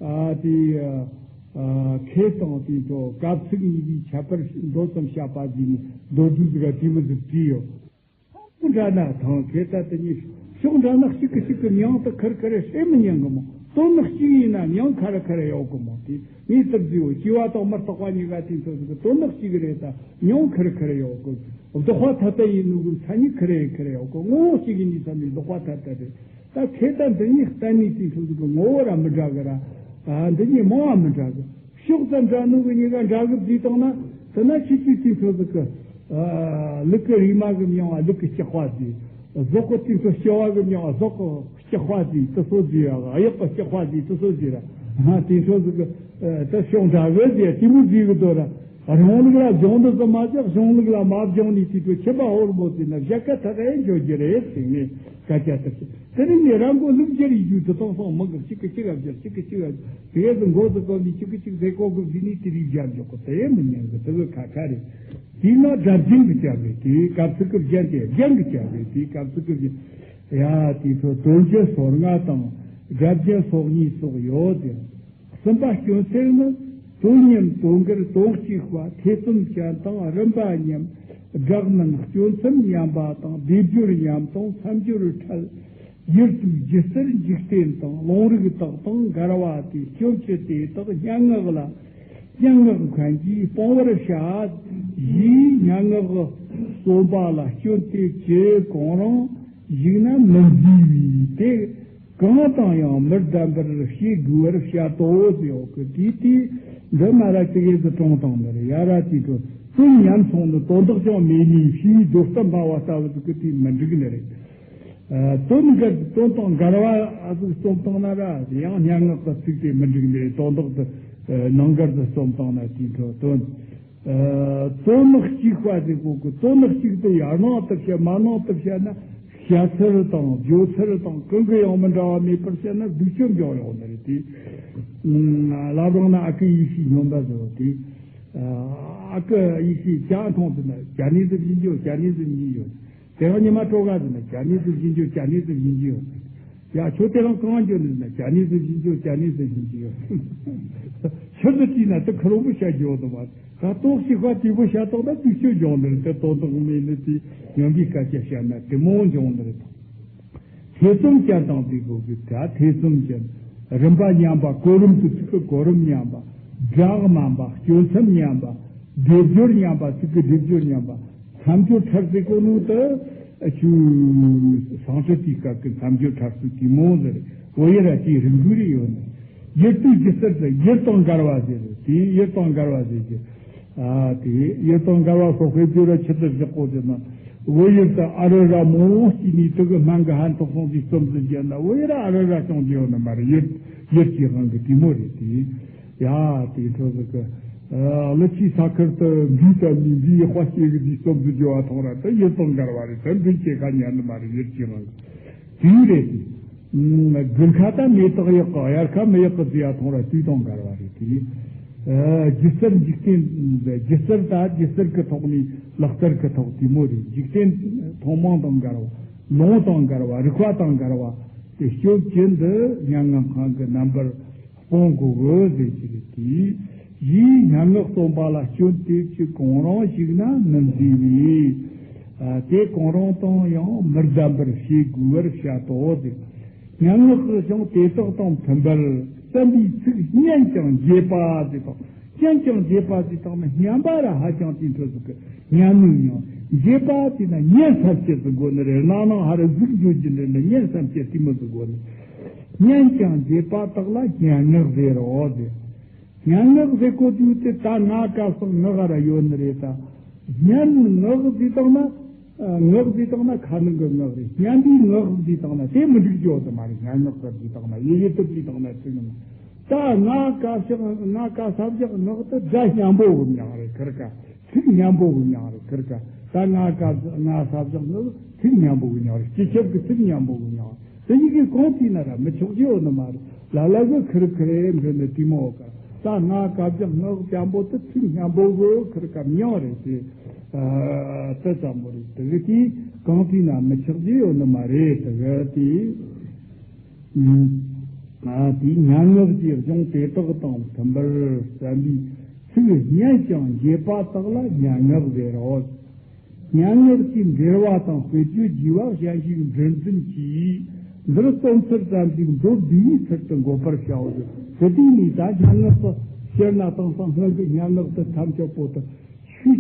ཨ་དེ་ཨ་ཁེ་དང་དེ་ཚོ་གབ་ཚིག་གཉིས་ཀྱི་ཁྱད་པར་མདོ་ཙམ་བཤད་པ་ཟིག་ནས་མདོར་བསྡུས་ཟིག་ག་དེ་མི་ཟིག་བྲིས་ཡོད། འདྲ་ན་ཐང་ཁེ་ད་དེ་ཉིད་ཕྱོགས་འདྲ་ན་གཅིག་གི་གཅིག་གི་མྱིང་དུ་ཁར་ཁར་ཧྲེ་མི་ཉན་གི་མོ། དོན་ནི་གཅིག་ཡིན་ན་མྱིང་ཁ་ར་ཁ་ར་ཡོད་གི་མོ། དེ་ངས་ལྟར་བཟོས་བོ་སྐྱེ་བ་དང་མི་རྟག་པ་གཉིས་ཀ་དེ་ཚོ་ཟིག་གི་དོན་ནི་གཅིག་གི་རེད་ད། མྱིང་ཁར་ཁར་ཡོད་གི་ལྡོག་པ་ཐ་དད་ཡིན་ནོ་གི་མཚན་ཉིད་ཁར་ཡིན་ཁར་ཡོད་གི་ངོ་བོ་གཅིག་གི་ནི་ས་ནས་ལྡོག་པ་ཐ་དད་རེད། ད་ཁེ་ད་འདི་ཉིད་གཏན་ནས་དེ་ཚོ་ཟིག་གི་ངོ་བོ་ར་མི་འདྲ་གི་ར། ཨ་འདི་ཉིད་མང་བ་མི་འདྲ་གི་ཕྱོགས་ཙམ་འདྲ་ནོ་གི་གཉིས་ཀ་འདྲ་གི་བཟླས་བཏང་ན། དེ་ན་ཁྱེད་ཀྱིས་དེ་ཚོ་ཟིག་གི་ཨ་ལུག་གི་རིགས་མ་གི་མྱིང་བ་ལུག་གི་ལྕགས་པ་བཟླས། ཟོག་གི་དེ་ཚོ་སྐྱེ་བ་གི་མྱིང་བ་ཟོག་གི་ལྕགས་པ་བཟླས་དེ་ཚོ་བཟླས་ཡ། གཡག་གི་ལྕགས་པ་བཟླས་དེ་ཚོ་བཟླས་ར། ཨ་དེ་ཚོ་ཟིག་གི་ཨ་ད་ཕྱོགས་འདྲ་གི་བཟླས་དེ་མོ་བཟླས་གི་དོ་ར། རང་ལུགས་ལ་སྦྱོང་འདི་ཙམ་མ་ཟད་གཞུང་ལུགས་ལ་མ་སྦྱོང་ནས་དེ་ཚོ་ཁྱད་པར་ཧོར་མོ་བཟླས་ན་བཞད་གད་ཐག་ཡང་འཇོག་རྒྱུ་རེད་ཟེར་ནས་སྐད་ཆ་དེ་བཤད། དེ་ནས་ངས་རང་མགོ་ལུག་སྦྱར་ཡི་རྒྱུ་དེ་དང་སོང་མི་གི་གཅིག་གི་གཅིག་ག་སྦྱར་གཅིག་གི་གཅིག་ག་སྦྱར། དེ་གས་སུ་མགོ་དུ་བཀོད་ནས་གཅིག་གི་གཅིག་ཟེར་གོ་གི་བཟི་ནས་དེ་རིགས་སྦྱར་འཇོག་གི་དེ་ཡང་མི་ཉན་གི་དེ་གི་ཁ་ཁ་རེད། དེས་ན་སྒྲ་རྒྱན་གྱི་སྦྱར་བས་དེའི་སྐབས་སུ་གི་རྒྱན་དེ་རྒྱན་གྱི་སྦྱར་བས་དེའི་སྐབས་སུ་གི་རྒྱན། ཡ་དེ་ཚོ་དོན་རྒྱན་སོ་ལྔ་དང་སྒྲ་རྒྱན་སོ་གཉིས་སོགས་ཡོད་དེ། གསུམ་པ་སྐྱོན་ཚེགས་ནི། དོན་མཉམ་དོན་འགལ་དོན་གཅིག་པ་ཐེ་ཚོམ་ཅན་དང་རིམ་པ་མཉམ། སྦྲགས་མིན་སྐྱོན་མཚམས་མཉམ་པ་དང་སྡེབ་སྦྱོར་མཉམ་དང་མཚམས་སྦྱོར་ཕྲལ། ཡུལ་དུས་སྒྱུ་རྩལ་འཇིག་རྟེན་དང་ལུང་རིགས་དག་དང་འགལ་བ་སྟེ་སྐྱོན་བཅུ་དེ་དག་སྙན་ངག་ལ་སྙན་ངག་མཁན་གྱིས་སྤང་བར་བྱ། ཞེས་སྙན་ངག་གསུངས་པ་ལ་སྐྱོན་དེ་བཅུ་གང་རུང་ཞིག་ན་མི་བཟོད་པས་དེ། གང་དང་ཡང་མི་ལྡན་པར་བྱེད་དགོས་པར་བཤད་དོ་ཟེར་ཡོད་གི་དེའི་དུས་འདི་མ་ར་ཅི་གེ་ཟི་གྲོང་དང་མི་རེད་ཡ་ར་དེ་ཚོ་དོན་ཉམས་སོང་ནི་དོན་དག་ཀྱང་མེད་ནས་ཕྱིའི་རྡོ་རྩ་འབབ་པ་ལྟ་བུ་ཟིག་གི་དུས་མི་འགྲིག་ནི་རེད། ཨ་དོན་འགལ་དོན་དང་འགལ་བ་ཨ་ཟིག་རྩོམ་བཏང་ན་ར་ཡང་སྙན་ངག་གི་ཚིག་དེ་མི་འགྲིག་ནི་རེད། དོན་དག་དེ་ནང་འགལ་དུ་རྩོམ་བཏང་ན་དེའི་འཕྲོ་དོན། ཨ་དོན་གཅིག་པ་ཟེར་གོ་གི་དོན་གཅིག་ཏུ་ཡར་ནང་དུ་བཤད་མར་ནང་དུ་བཤད་ན་བཤད་ཚུལ་དང་བརྗོད་ཚུལ་དང་གང་གི་ཡང་མི་འདྲ་བ་མེད་པར་བཤད་ན་སྡུག་ཅག་འཇོག་ཡོང་ནི་རེད་དེ། ཨ་བླ་བྲང་ན་ཨ་ཁུ་ཡེ་ཤེས་སྨྱོན་པ་ཟེར་བ་དེ། ཨ་ཁུ་ཡེ་ཤེས་ཇ་འཐུང་དུས་ན་ཇ་ནེ་ཟི་བཞིན་འཇོག་ཇ་ནེ་ཟི་བཞིན་འཇོག་དེ་རིང་ཉི་མ་སྤྲོ་ག་ཟེར་ན་ཇ་ནེ་ཟི་བཞིན་འཇོག་ཇ་ནེ་ཟི་བཞིན་འཇོག་ཡ་ཁྱོད་དེ་རིང་གང་འཇོག་ནི་ཟེར་ན་ཇ་ནེ་ཟི་བཞིན་འཇོག་ཇ་ནེ་ཟི་བཞིན་འཇོག་ཕྱིར་དུ་དྲིས་ན་དེ་ཁོ་རང་པོ་བཤད་རྒྱུ་དུ་མ་ད་ལྟོགས་ཤིག་པ་དེ་པོ་བཤད་ཐོག་ན་དུས་ཚོད་འཇོག་ནི་རེད། དེ་དོན་དག་མེད་ནི་དེ་ཉམས་པའི་སྐད་ཆ་བཤད་ན་དེ་མོ་འཇོག་ནི་རེད། ཐེ་ཚོམ་ཅན་དང་དེ་གོ་གི་ད་ཐེ་ཚོམ་ཅན། རིམ་པ་མཉམ་པ་གོ་རིམ་དུ་ཚིག་གི་གོ་རིམ་མཉམ་པ། སྦྲགས་མིན་པ་སྐྱོན་མཚམས་མཉམ་པ། སྡེབ་སྦྱོར་མཉམ་པ་ཚིག་གི་སྡེབ་སྦྱོར་མཉམ་པ། མཚམས་སྦྱོར་ཕྲལ་ཟེར་གོ་ནོ་དེ་ཆུ་སང་ཁྲི་དེའི་སྐབས་ཀྱི་མཚམས་སྦྱོར་ཕྲལ་ཚུལ་གྱི་མོ་ཟེར་འོ་ཡེ་ར་དེའི་རིགས་འགུལ་རེ་ཡོད་ནི། ཡུལ་དུས་སྒྱུ་རྩལ་དུ་ཡུལ་དང་འགལ་བ་ཟེར་དེའི་ཡུལ་དང་འགལ་བ་ཟེར་གྱི། ཨ་དེ་ཡུལ་དང་འགལ་བ་སོགས་དཔེ་བརྗོད་ར་ཆེད་དུ་བཞག་གོ་ཟེར་ན། བོད་ཡུལ་དུ་ཨ་རི་ར་མོ་སྐྱེས་ནས་དུ་གི་སྨན་གི་ཧན་ཐོག་སོང་ཟིག་རྩོམ་ཟིག་བརྒྱབ་ན་བོད་ཡུལ་ཨ་རི་ར་སྐྱོང་རྒྱུ་ཡོད་ནི་མ་རེད། ཡུལ་ཡུལ་གྱི་དབང་གི་དེ་མོ་རེད་དེ། ཡ་དེ་ཚོ་ཟིག་གི་ཨ་ཀླུ་ཆུའི་ས་ཁུལ་དུ་འབྲས་བཏབ་ནས་འབྲས་ཡག་པ་སྐྱེ་གི་ཟིག་རྩོམ་ཟིག་བརྒྱབ་པ་མཐོང་ར་དེ་ཡུལ་དང་འགལ་བ་རེད། དེ་འབྲས་སྐྱེ་ཁ་ཉན་ནི་མ་རེད། ཡུལ་གྱི་དབང་གི། དེའི་རེད། དགུན་ཁ་ད་མེ་ཏོག་ཡག་གི་དབྱར་ཁ་མི་ཡག་གི་ཟེར་ཡ་ཐོང་ར་དུས་དང་འགལ་བ་རེད་དེ། སྒྱུ་རྩལ་འཇིག་རྟེན་སྒྱུ་རྩལ་ད་སྒྱུ་རྩལ་གི་ཐོག་ནས་ལག་རྩལ་གི་ཐོག་དེ་མོ་རེད། འཇིག་རྟེན་ཐུན་མོང་དང་འགལ་བ། ལུང་དང་འགལ་བ། རིགས་པ་དང་འགལ་བ། དེ་སྐྱོན་བཅུ་འདི་སྙན་ངག་སྔགས་ཀྱི་རྣམ་པར། སྤོང་དགོས་གི་ཟེར་གྱི་རེད་དེ། ཡིས་སྙན་ངག་རྩོམ་པ་ལ་སྐྱོན་དེ་བཅུ་གང་རུང་ཞིག་ན་མི་འཛེམ་པས། ཨ་དེ་གང་རུང་དང་ཡང་མི་ལྡན་པར་བྱེད་དགོས་པར་བཤད་དོ་ཟེར། སྙན་ངག་གི་ཀྱང་དེ་དག་དང་མཐུན་པར་བསྟན་པའི་ཚིག་སྙན་ཅིང་འཇེབས་པ་ཟེར་དང་། སྙན་ཅིང་འཇེབས་པ་ཟེར་དང་ནི་སྙན་པ་ར་ཧ་ཅང་དེ་འཕྲོ་ཟིག་གི་སྙན་མོ་ཡང་འཇེབས་པ་དེ་ན་སྙན་ས་བཅད་ཟིག་དགོས་ནི་རེད། རྣ་ནང་ཧ་ར་ཟིག་འཇོག་རྒྱུ་འདྲ་ནི་སྙན་ས་བཅད་དེ་མོ་ཟིག་དགོས་ནི། སྙན་ཅིང་འཇེབས་པ་དག་ལ་སྙན་ངག་ཟེར་རོ་ཟེར། སྙན་ངག་ཟེར་གོ་དུས་དེ་ད་ང་སྐབས་སུ་ངག་ར་ཡོད་ནི་རེད་ད། སྙན་ངག་ཟེར་བཏང་ན། ངག་ཟེར་བཏང་ན་ཁ་ནང་གི་ངག་རེད། སྙན་པའི་ངག་ཟེར་བཏང་ན་དེ་མི་འགྲིག་རྒྱུ་དེ་མ་རེད། སྙན་ངག་ཟེར་བཏང་ན་ཡི་གེ་དེ་བྲིས་བཏང་ན་ཚིག་ནང་ད་ང་སྐབས་སུ་ང་སྐབས་སུ་བཞག་ངག་དེ་སྒྲ་སྙན་པོ་གི་མྱིང་རེད་ཁིར་ཀ། ཚིག་སྙན་པོ་གི་མྱིང་རེད་ཁིར་ཀ། ད་ང་སྐབས་སུ་ང་སྐབས་སུ་བཞག་ངག་ཚིག་སྙན་པོ་གི་མྱིང་རེད། སྤྱི་ཁྱབ་ཀྱི་ཚིག་སྙན་པོ་གི་མྱིང་རེད། དེ་གཉིས་ཀའི་གང་བྲིས་ན་ར་མི་ཆོག་རྒྱུ་ཡོད་ནི་མ་རེད། ལ་ལ་གི་ཁིར་ཁིར་འདྲི་ནི་དེ་མོ་ག་ད་ ལྔ་བཀའ་བརྒྱད་སྔགས་བརྒྱ་པོ་དེ་ཚིག་སྙན་པོ་གི་ཁིར་ཀ་མྱང་རེད་དེ། ཨ་དེ་ཙམ་པོ་རེད། དེ་གི་དེ་གང་དུས་ན་མི་ཆགས་རྒྱུ་ཡོད་ནི་མ་རེད། དེ་གི་དེ་ཨ་དེ་སྙན་ངག་གི་གཞུང་དེ་དག་དང་མཐུན་པར་བསམ་པའི་ཚིག་སྙན་ཞིང་འགྱེད་པ་དག་ལ་སྙན་ངག་ཟེར་རོ། སྙན་ངག་གི་འགྲེལ་བ་དང་དཔེ་བརྗོད་རྒྱས་པ་གཞན་ཞིག་འདྲེན་འཛིན་གྱིས། འདིར་རྩོམ་ཚུལ་ཙམ་ཞིག་མདོར་བསྡུས་པའི་ཚུལ་དུ་འགོད་པར་བྱའོ། དེ་དུས་ནས་ད་སྙན་ངག་གི་སྤྱིར་ན་དེང་སང་སྔོན་གྱི་སྙན་ངག་དེ་ཐམས་ཅད་པོ་དེ་ཕྱི་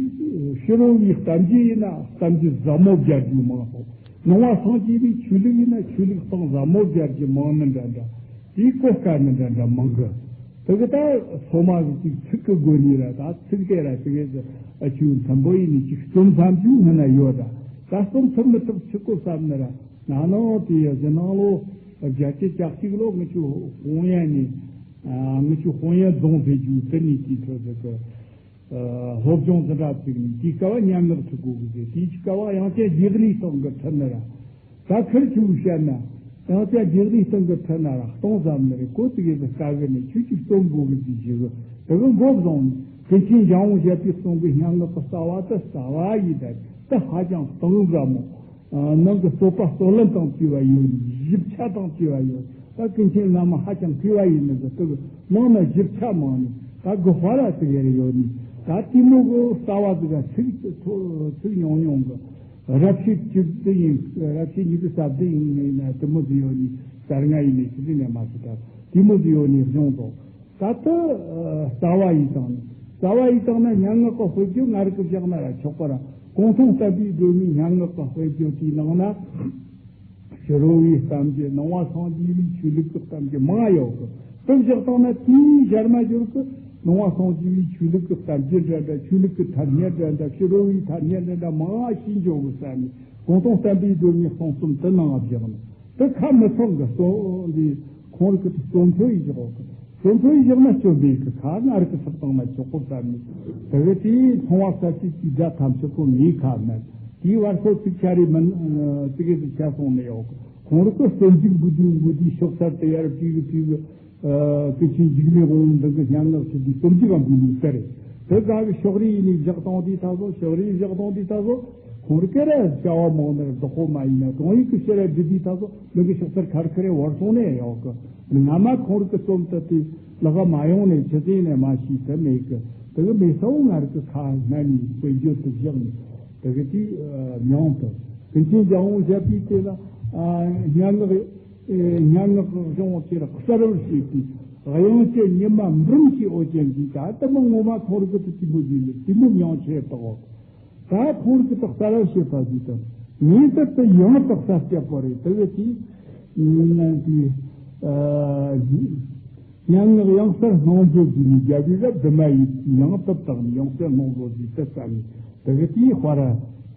ཕྱི་རོལ་པའི་གཏམ་རྒྱུད་ཡིན་ན་གཏམ་རྒྱུད་ཟབ་མོ་བརྒྱབ་རྒྱུ་མང་སོང་། ནང་པ་སངས་རྒྱས་པའི་ཆོས་ལུགས་ཡིན་ན་ཆོས་ལུགས་གཏིང་ཟབ་མོ་བརྒྱབ་རྒྱུ་མང་ནི་འདྲ་འདྲ། དེའི་གོ་སྐབས་ནི་འདྲ་འདྲ་མང་གི། དེ་གི་ད་སོ་མ་གི་ཅིག་ཚིག་གི་སྒོ་ནས་ར་ད་ཚིག་དེ་ར་དེ་གི་ཨ་ཆུ་མཐུན་པོ་ཡིན་ནི་ཅིག་རྩོམ་བསམ་རྒྱུ་སྔོན་ན་ཡོད་ར། ད་རྩོམ་ཐུབ་མི་ཐུབ་ཆི་གོ་བསམ་ནི་ར། ན་ནིང་དེ་ཡི་ཟི་ནང་ལོ་བརྒྱད་ཅུ་གྱ་གཅིག་ལོ་ངི་ཆུ་ཧོང་ཡན་ནས་ཨ་ངི་ཆུ་ཧོང་ཡན་རྫོང་ཟེར་རྒྱུ་དེ་ནས་དེའི་ཁྲོད་དེ་གི་ཨ་སློབ་སྦྱོང་འཛིན་གྲྭ་བཙུགས་ནས་དེའི་སྐབས་སྙན་ངག་ཁྲིད་དགོས་གི་ཟེར། དེའི་སྐབས་དབྱངས་ཅན་རྒྱལ་གླིང་སྟེང་གི་ཁྲིད་ནི་ར། ད་ཁིར་ཆུ་བཤད་ན་དབྱངས་ཅན་རྒྱལ་གླིང་སྟེང་གི་ཁྲིད་ན་ར་སྟོང་ཙམ་ནི་རེད། གོ་ཙི་གེ་ཟིག་དཀའ་གི་ནས་ཁྱོད་ཀྱིས་རྩོམ་དགོས་གི་ཟེར་ཞིག་དེ་གི་མགོ་བཟུང་ནས་ཀུན་མཁྱེན་ལྗང་དབང་བཞད་པའི་གསུང་གི་སྙན་ངག་གི་རྩ་བ་དེ་རྩ་བ་ཡིན། ད་དེ་ཧ་ཅང་གཏིང་ཟབ་མོ། ནང་གི་རྩོད་པ་རྩོད་ལེན་དང་བཅས་པ་ཡོད། ཞིབ་ཆ་དང་བཅས་པ་ཡོད། ད་ཀུན་མཁྱེན་བླ་མ་ཧ་ཅང་མཁས་པ་ཡིན་ནི་ཟིག་དེ་གི་ནང་ན་ཞིབ་ཆ་མང་ནི་ད་དགུ་ཧ་ར་ཟིག་ཡར་ཡོད་ནི་ད་དེ་མོ་གི་རྩ་བ་ཟིག་ག་ཚིག་ཚིག་ཉུང་ཉུང་གི་རབ་བྱེད་བཅུ་བདུན་ཡིན། རབ་བྱེད་ཉི་ཤུ་རྩ་བདུན་ཡིན་ནི་ན་དེ་མོ་ཟིག་ཡོད་ནི་གསར་རྔ་ཡིན་ནི་ཆི་ཟིག་ནས་མ་ཤི་ད་དེ་མོ་ཟིག་ཡོད་ནི་གཞུང་དང་། ད་ལྟ་རྩ་བ་ཡི་དང་ནི། རྩ་བ་ཡི་དང་ན་སྙན་ངག་གི་དཔེ་བརྗོད་ང་རང་གི་བཞག་ན་ར་ཆོག་པ་ར། གུང་ཐང་བསྟན་པའི་སྒྲོན་མེའི་སྙན་ངག་གི་དཔེ་བརྗོད་དེའི་ནང་ན་ཕྱི་རོལ་པའི་གཏམ་རྒྱུད། ནང་པ་སངས་རྒྱས་པའི་ཆོས་ལུགས་ཀྱི་གཏམ་རྒྱུད་མང་ཡོད་གི། དེ་བཞག་བཏང་ན་དེའི་ཞར་མ་འབྱོར་གི་ནང་པ་སངས་རྒྱས་པའི་ཆོས་ལུགས་ཀྱི་གཏམ་རྒྱུད་འདྲ་འདྲ། ཆོས་ལུགས་ཀྱི་ཐ་སྙད་འདྲ་འདྲ། ཕྱི་རོལ་པའི་ཐ་སྙད་འདྲ་འདྲ་མང་ཤེས་འཇོག་གི་ས་ནས་གུང་ཐང་བསྟན་པའི་སྒྲོན་མེའི་གསུང་རྩོམ་དེ་ནང་བཞག་ནས། དེ་ཁ་མི་ཚང་གི་རྩོམ་འདི་ཁོང་རིགས་ཀྱི་རྩོམ་ཕོ་ཡི་བཞག་གི། རྩོམ་ཕོ་ཡི་བཞག་ན་སྐྱོན་མེད་གི། ཁ་ང་རིགས་ཀྱི་ཚུར་བཏང་ན་ཆོག་གོ་བསམ་ནས། དེ་གི་དེའི་མཐོང་བ་གསར་སྐྱེས་ཀྱི་སྒྲ་ཐམས་ཅད་པོ་ངའི་ཁ་མེད། དེའི་བར་སོ་ཚིག་ཆ་རེ་མིན་ཙི་གེ་ཟིག་ཆ་སོང་ནས་ཡོད་གི། ཁོང་རིགས་ཀྱི་རྩོམ་རྒྱུག་འབུ་དུས་འབུ་དུས་ཤོག་ཚར་དེ་ཡར་བྲིས་གི་བྲིས་གི། ཀུན་མཁྱེན་འཇིགས་མེད་དབང་མོ་འདི་གི་སྙན་ངག་ཆུ་དེའི་རྩོམ་རྒྱུག་གམ་འབུ་ནས་ཟེར། དེ་ག་གི་ཤོག་རིས་ཡིན་ནས་བཞག་བཏང་དུས་ད་སོ། ཤོག་རིས་བཞག་བཏང་དུས་ད་སོ། ཁོང་རིགས་སྐད་ར་བྱ་བ་མང་ནར་བདག་པོ་མ་ཡིན་ན་གང་ཡིན་གི་ཕྱིར་ར་བསྡུས་དུས་ད་སོ། མི་གི་ཤོག་ཚར་ཁར་ཁ་རེ་བར་སོང་ནས་ཡོད་གི། སྔ་མ་ཁོང་རིགས་ཀྱི་རྩོམ་དེ་དེ་ལག་ག་མ་ཡོང་ནས་ཆུ་ཚན་ནས་མ་ཤེས་དེ་མེད་གི། དེ་གི་མེད་ས་བོ་ང་རིགས་ཀྱི་ཁ་སྣ་ནས་དཔེ་བརྗོད་དུ་བཞག་ནས། དེ་གི་དེ་མྱོང་དུ། ཀུན་མཁྱེན་ལྗང་དབང་བཞད་པའི་དེ་ལ་སྙན་ངག་སྙན་ངག་གི་གཞུང་དེར་གསལ་བར་བྱེད་པའི་དབྱངས་ཅན་ཉི་མ་འབུམ་གྱི་འོད་ཅན་གྱིས། ད་ལྟ་མི་ངོ་མ་ཁོང་རིགས་ཀྱི་དེ་མོ་ཟིག་ལ་དེ་མོ་མྱོང་ཆེ་དོག་ད་ཁོང་གི་དག་ས་ར་བྱེད་པ་ཞིག་དང་། ངེས་པར་དུ་ཡང་དག་ས་སྐྱེད་པོ་རེད། དེ་བས་ཀྱི་ནང་གི་སྙན་ངག་ཡང་སར་སྣང་བཟོ་བགྱིས་ནས་རྒྱལ་བའི་རབ་བདུན་མ་ཡི་ཡང་དག་དང་ཡང་སར་སྣང་བཟོ་བགྱིས་ཏེ་བསམ་ནས་དེ་གི་དེའི་དཔའ་ར་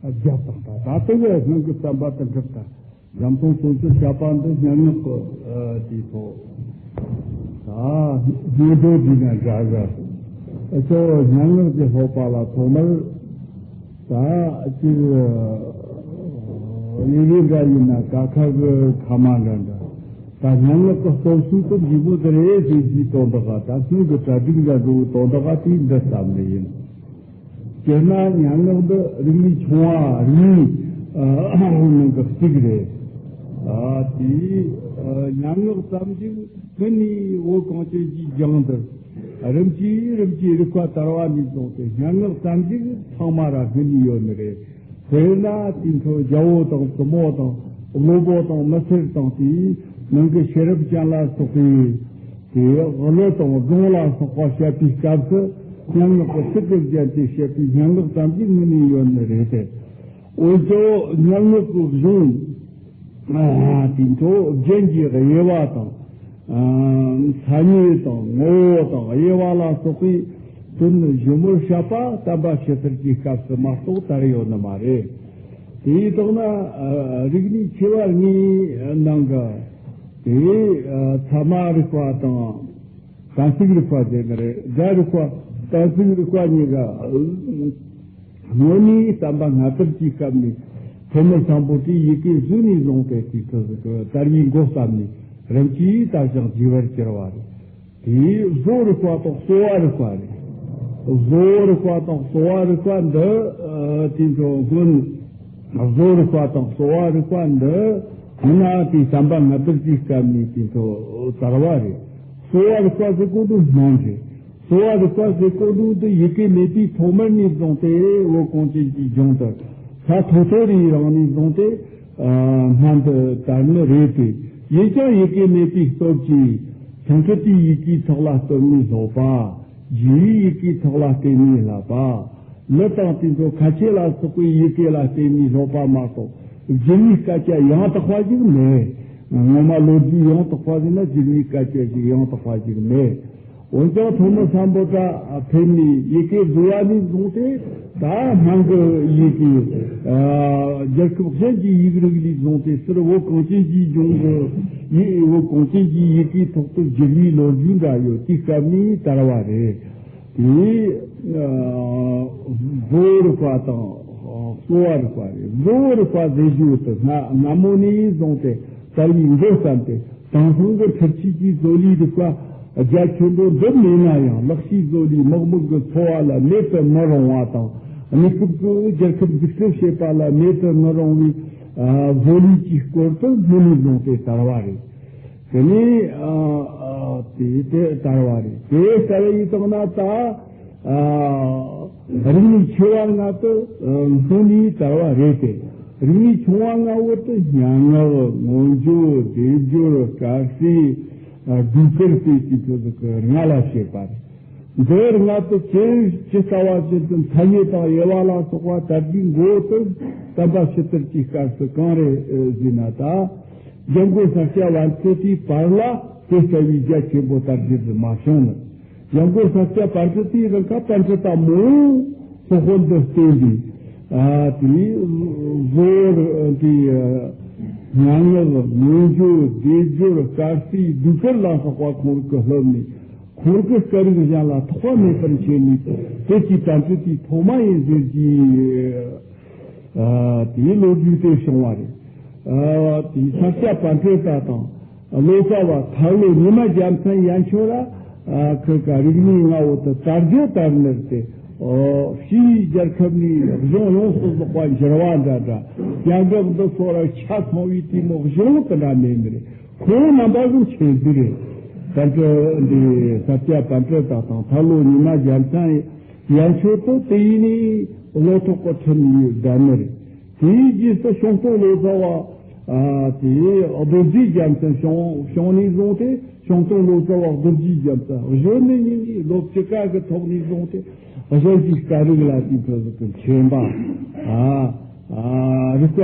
རྒྱབ་དང་ད་ད་དེ་བས་སྔོན་གྱི་བསམ་པ་དང་འགྲིག་ད། འཇམ་ཐང་སོ་སོའི་བཤད་པ་འདི་སྙན་ངག་གི་དེའི་ཐོག་ད་སྙན་སྒྲོན་བྲིས་ན་འདྲ་གི། ཨ་ཅོ་སྙན་ངག་གི་ལྷག་པ་ལ་ཐོག་མར་ད་ཅིག་ཡིག་རིགས་འདྲ་ཡིན་ན་ཀ་ཁ་གི་ཁ་མ་འདྲ་འདྲ། ད་སྙན་ངག་གི་སྟོབས་ཤུགས་དེ་ལྗིད་པོ་དེ་རེད་ཟེར་གྱི་དོན་དག་ག་ད་སྔོན་གྱི་གྲ་སྒྲིག་འདྲ་འགྲོ་གི་དོན་དག་ག་དེའི་འདི་བསམ་ནི་ཡིན། སྤྱིར་ན་སྙན་ངག་འདི་རིག་གནས་ཆུང་བ་རིག་གནས་ནང་གི་གཅིག་རེད། ཨ་དེ་སྙན་ངག་ཙམ་ཞིག་སྔོན་ནས་བོད་གངས་ཅན་གྱི་ལྗོངས་འདིར་རིམ་གྱིས་རིམ་གྱིས་རིག་པ་དར་བ་ནས་བཟུང་སྟེ་སྙན་ངག་ཙམ་ཞིག་ཚང་མ་ར་སྔོན་ནས་ཡོད་ནི་རེད། དཔེར་ན་དེ་ཚོ་རྒྱལ་པོ་དང་བཙུན་མོ་དང་སློབ་དཔོན་དང་མི་སེར་དང་དེའི་ནང་གི་ཤེས་རབ་ཅན་ལ་སོགས་པའི་དེ་ཀླུ་དང་སྒྲུང་ལ་སོགས་པ་བཤད་པའི་སྐབས་སུ་སྙན་ངག་གི་ཚིག་གིས་བརྒྱན་ཏེ་བཤད་པའི་སྙན་ངག་ཙམ་གྱི་ངོས་ནས་ཡོད་ནི་རེད་དེ། འོན་ཀྱང་སྙན་ངག་གི་གཞུང་དེ་ཚོ་རྒྱན་གྱི་དབྱེ་བ་དང་། ཨ་མཚན་ཉིད་དང་ངོ་བོ་དང་དབྱེ་བ་ལ་སོགས་པའི་དོན་ཞིབ་མོར་བཤད་པ་བསྟན་པ་ཕྱི་དར་གྱི་སྐབས་སུ་མ་གཏོགས་དར་ཡོད་ནི་མ་རེད། དེའི་ཐོག་ན་ཨ་རིག་གནས་ཆེ་བ་ལྔའི་ནང་གི་དེ་ཨ་ཚད་མ་རིག་པ་དང་གཏན་ཚིགས་རིག་པ་ཟེར་ནི་རེད། སྒྲ་རིག་པ་གཏན་ཚིགས་རིག་པ་གཉིས་ཀ་དངོས་གནས་བསྟན་པ་སྔ་དར་གྱི་སྐབས་ནས་ཐོན་མི་སམ་བྷོ་ཊས་ཡི་གེ་བཟོས་ནས་བཟུང་སྟེ་དེའི་ཚོད་དར་བའི་འགོ་བརྩམས་ནས་རིམ་གྱིས་དར་ཞིང་རྒྱས་པར་གྱུར་བ་རེད། དེའི་བཟོ་རིག་པ་དང་གསོ་བ་རིག་པ་རེད། བཟོ་རིག་པ་དང་གསོ་བ་རིག་པ་འདི་ཨ་དེ་ཚོ་སྔོན། བཟོ་རིག་པ་དང་གསོ་བ་རིག་པ་འདི་ཡིན་ན་དེ་བསམ་པ་ང་ཚོར་གྱི་སྐབས་ནས་དེ་ཚོ་དར་བ་རེད། གསོ་བ་རིག་པ་ཟེར་གོ་དུ་སྣང་རེད། གསོ་བ་རིག་པ་ཟེར་གོ་དུ་འདི་ཡི་གེ་མེད་པའི་ཐོག་མར་ནས་བཟུང་སྟེ་བོད་གངས་ཅན་གྱི་ལྗོངས་དུ་ས་ཐོ་ཐོ་རེའི་རིང་ནས་བཟུང་སྟེ་ཨ་སྔོན་དུ་དར་ནི་རེད་དེ། ཡིན་ཀྱང་ཡི་གེ་མེད་པའི་སྟོབས་ཀྱིས་སཾ་སྐྲྀ་ཏའི་ཡི་གེའི་ཐོག་ལ་བརྩམས་ནས་སློབ་པ། རྒྱའི་ཡི་གེའི་ཐོག་ལ་བརྟེན་ནས་བསླབ་པ། ལི་དང་དེ་ཚོ་ཁ་ཆེ་ལ་སོགས་པའི་ཡི་གེ་ལ་བརྟེན་ནས་སློབ་པ་མ་གཏོགས་བསྒྱུར་བའི་སྐད་ཆ་ཡང་དག་པ་ཞིག་མེད། ངོ་མ་ལོ་རྒྱུས་ཡང་དག་པ་ཟེར་ན་བསྒྱུར་བའི་སྐད་ཆ་ཞིག་ཡང་དག་པ་ཞིག་མེད། འོན་ཀྱང་ཐོན་མི་སམ་བྷོ་ཊ་ཕེབས་ནས་ཡི་གེ་བཟོ་བ་ནས་བཟུང་སྟེ་ད་སྔོན་གྱི་ཡི་གེ་ཨ་རྒྱལ་ཁབ་གཞན་གྱི་ཡིག་རིགས་ལས་བཟུང་སྟེ་ཟུར་བོད་གངས་ཅན་གྱི་ལྗོངས་ཀྱི་ཡི་བོད་གངས་ཅན་གྱི་ཡི་གེའི་ཐོག་ཏུ་བསྒྱུར་བའི་ལོ་རྒྱུས་འདྲ་ཡོད། དེའི་སྐབས་ནས་དར་བ་རེད། དེ་ཨ་བཟོ་རིག་པ་དང་གསོ་བ་རིག་པ་རེད། བཟོ་རིག་པ་ཟེར་རྒྱུ་དེ་སྔ་སྔ་མོ་ནས་བཟུང་སྟེ་དར་བའི་འགོ་བརྩམས་ཏེ། དེང་སང་གི་འཕྲུལ་ཆས་ཀྱི་བཟོ་ལས་རིག་པ་རྒྱ་ཆེན་པོ་འདི་མེད་ན་ཡང་ལག་ཤེས་བཟོ་ལས་དམག་མི་གི་འཚོ་བ་ལ་མེད་དུ་མི་རུང་བ་དང་། གནས་སྐབས་ཀྱི་རྒྱལ་ཁབ་འཛུགས་སྐྲུན་བྱེད་པ་ལ་མེད་དུ་མི་རུང་བའི་ཨ་བཟོ་ལས་ཀྱི་སྐོར་དུ་སྔོན་ནས་བཟུང་སྟེ་དར་བ་རེད། དེ་ནས་ཨ་ཨ་དེ་དེ་དར་བ་རེད། དེ་ལྟ་བུ་ཡིན་དང་ན་ད། ཨ་རིག་གནས་ཆེ་བ་ལྔ་དེ་ཨ་སྔོན་ནས་དར་བ་རེད་དེ། རིག་གནས་ཆུང་བ་ལྔ་བོ་དེ་སྙན་ངག་སྔོན་བརྗོད། སྡེབ་སྦྱོར། སྐར་རྩིས། ཨ་ཟློས་གར་ཟེར་གྱི་ཚོ་ཟིག་གི་ལྔ་ལ་བཤད་པ་རེད། འདི་ལྔ་དེ་ཇི་ཇི་ལྟ་བ་བཞིན་དུ་མཚན་ཉིད་དང་དབྱེ་བ་ལ་སོགས་པ་དར་རྒྱུའི་མགོ་དེ་བསྟན་པ་ཕྱི་དར་གྱི་སྐབས་སུ་གང་རེད་ཟེར་ན། ད་འཇམ་མགོན་ས་སྐྱ་པཎྜི་ཏའི་བར་ལ་དེ་ལྟ་བུའི་རྒྱ་ཆེན་པོ་དར་རྒྱུ་དེ་མ་བྱུང་ནི། ཡང་སྒོ་ས་སྐྱ་པཎྜི་ཏའི་རིང་ཁ་པཎྜི་ཏ་མང་པོ་སློབ་དཔོན་དུ་བསྟེན་ཏེ། ཨ་དེ་བཟོ་བོར་དེ་སྙན་ངག་སྔོན་བརྗོད། སྡེབ་སྦྱོར། སྐར་རྩིས། ཟློས་གར་ལ་སོགས་པ་ཁོང་རང་གིས་སློབ་ནས། ཁོང་རང་གི་སྐད་རིགས་གཞན་ལ་ཐོགས་པ་མེད་པར་མཁྱེན་ནས། དེ་ཀྱི་པཎྜི་ཏའི་ཐོག་མ་ཡིན་ཟེར་གྱི། ཨ་དེའི་ལོ་རྒྱུས་དེ་བྱུང་བ་རེད། ཨ་དེའི་ས་སྐྱ་པཎྜི་ཏ་དང་། ལོ་ཙཱ་བ་ཐར་ལོ་ཉི་མ་རྒྱལ་མཚན་ཡན་ཆོད་ར་ཨ་ཁི་ཀ་རིག་གནས་ལྔ་བོ་དེ་དར་རྒྱས་དར་ནས་ཏེ། ཨོ་ཕྱིའི་རྒྱལ་ཁབ་ནས་གཞུང་ཡོངས་སུ་རྫོགས་པ་འགྱུར་བ་འདྲ་འདྲ། རྒྱལ་ཁབ་འདི་ཚོ་ར་ཆ་ཚང་བའི་དེ་མོ་གཞུང་དེ་འདྲ་མེད་ནི་རེད། ཁོང་རྣམ་པ་གི་མཁྱེན་རྒྱུ་རེད། པཎྜི་འདི་ས་སྐྱ་པཎྜི་ཏ་དང་ཐར་ལོ་ཉི་མ་རྒྱལ་མཚན་ཡན་ཆོད་དེ་དེ་ཡིན་ནི་བློ་ཐོག་གི་ཁྲིམས་ཡིན་བསྡད་ནི་རེད། དེའི་རྗེས་སུ་བྱང་སྟོན་ལོ་ཙཱ་བ་ཨ་དེ་རྡོ་རྗེ་རྒྱལ་མཚན་བྱུང་བྱུང་ནས་བཟུང་སྟེ། བྱང་སྟོན་ལོ་ཙཱ་བ་རྡོ་རྗེ་རྒྱལ་མཚན་གཞོན་ནུ་ཉིད་ནས་ལོ་བཅུ་ཀ་གི་ཐོག་ནས་བཟུང་སྟེ་གཞན་གྱི་སྐད་རིགས་ལ་དེའི་ཕུལ་ཟིག་གི་མཁྱེན་པ། ཨ་ཨ་རིག་པ་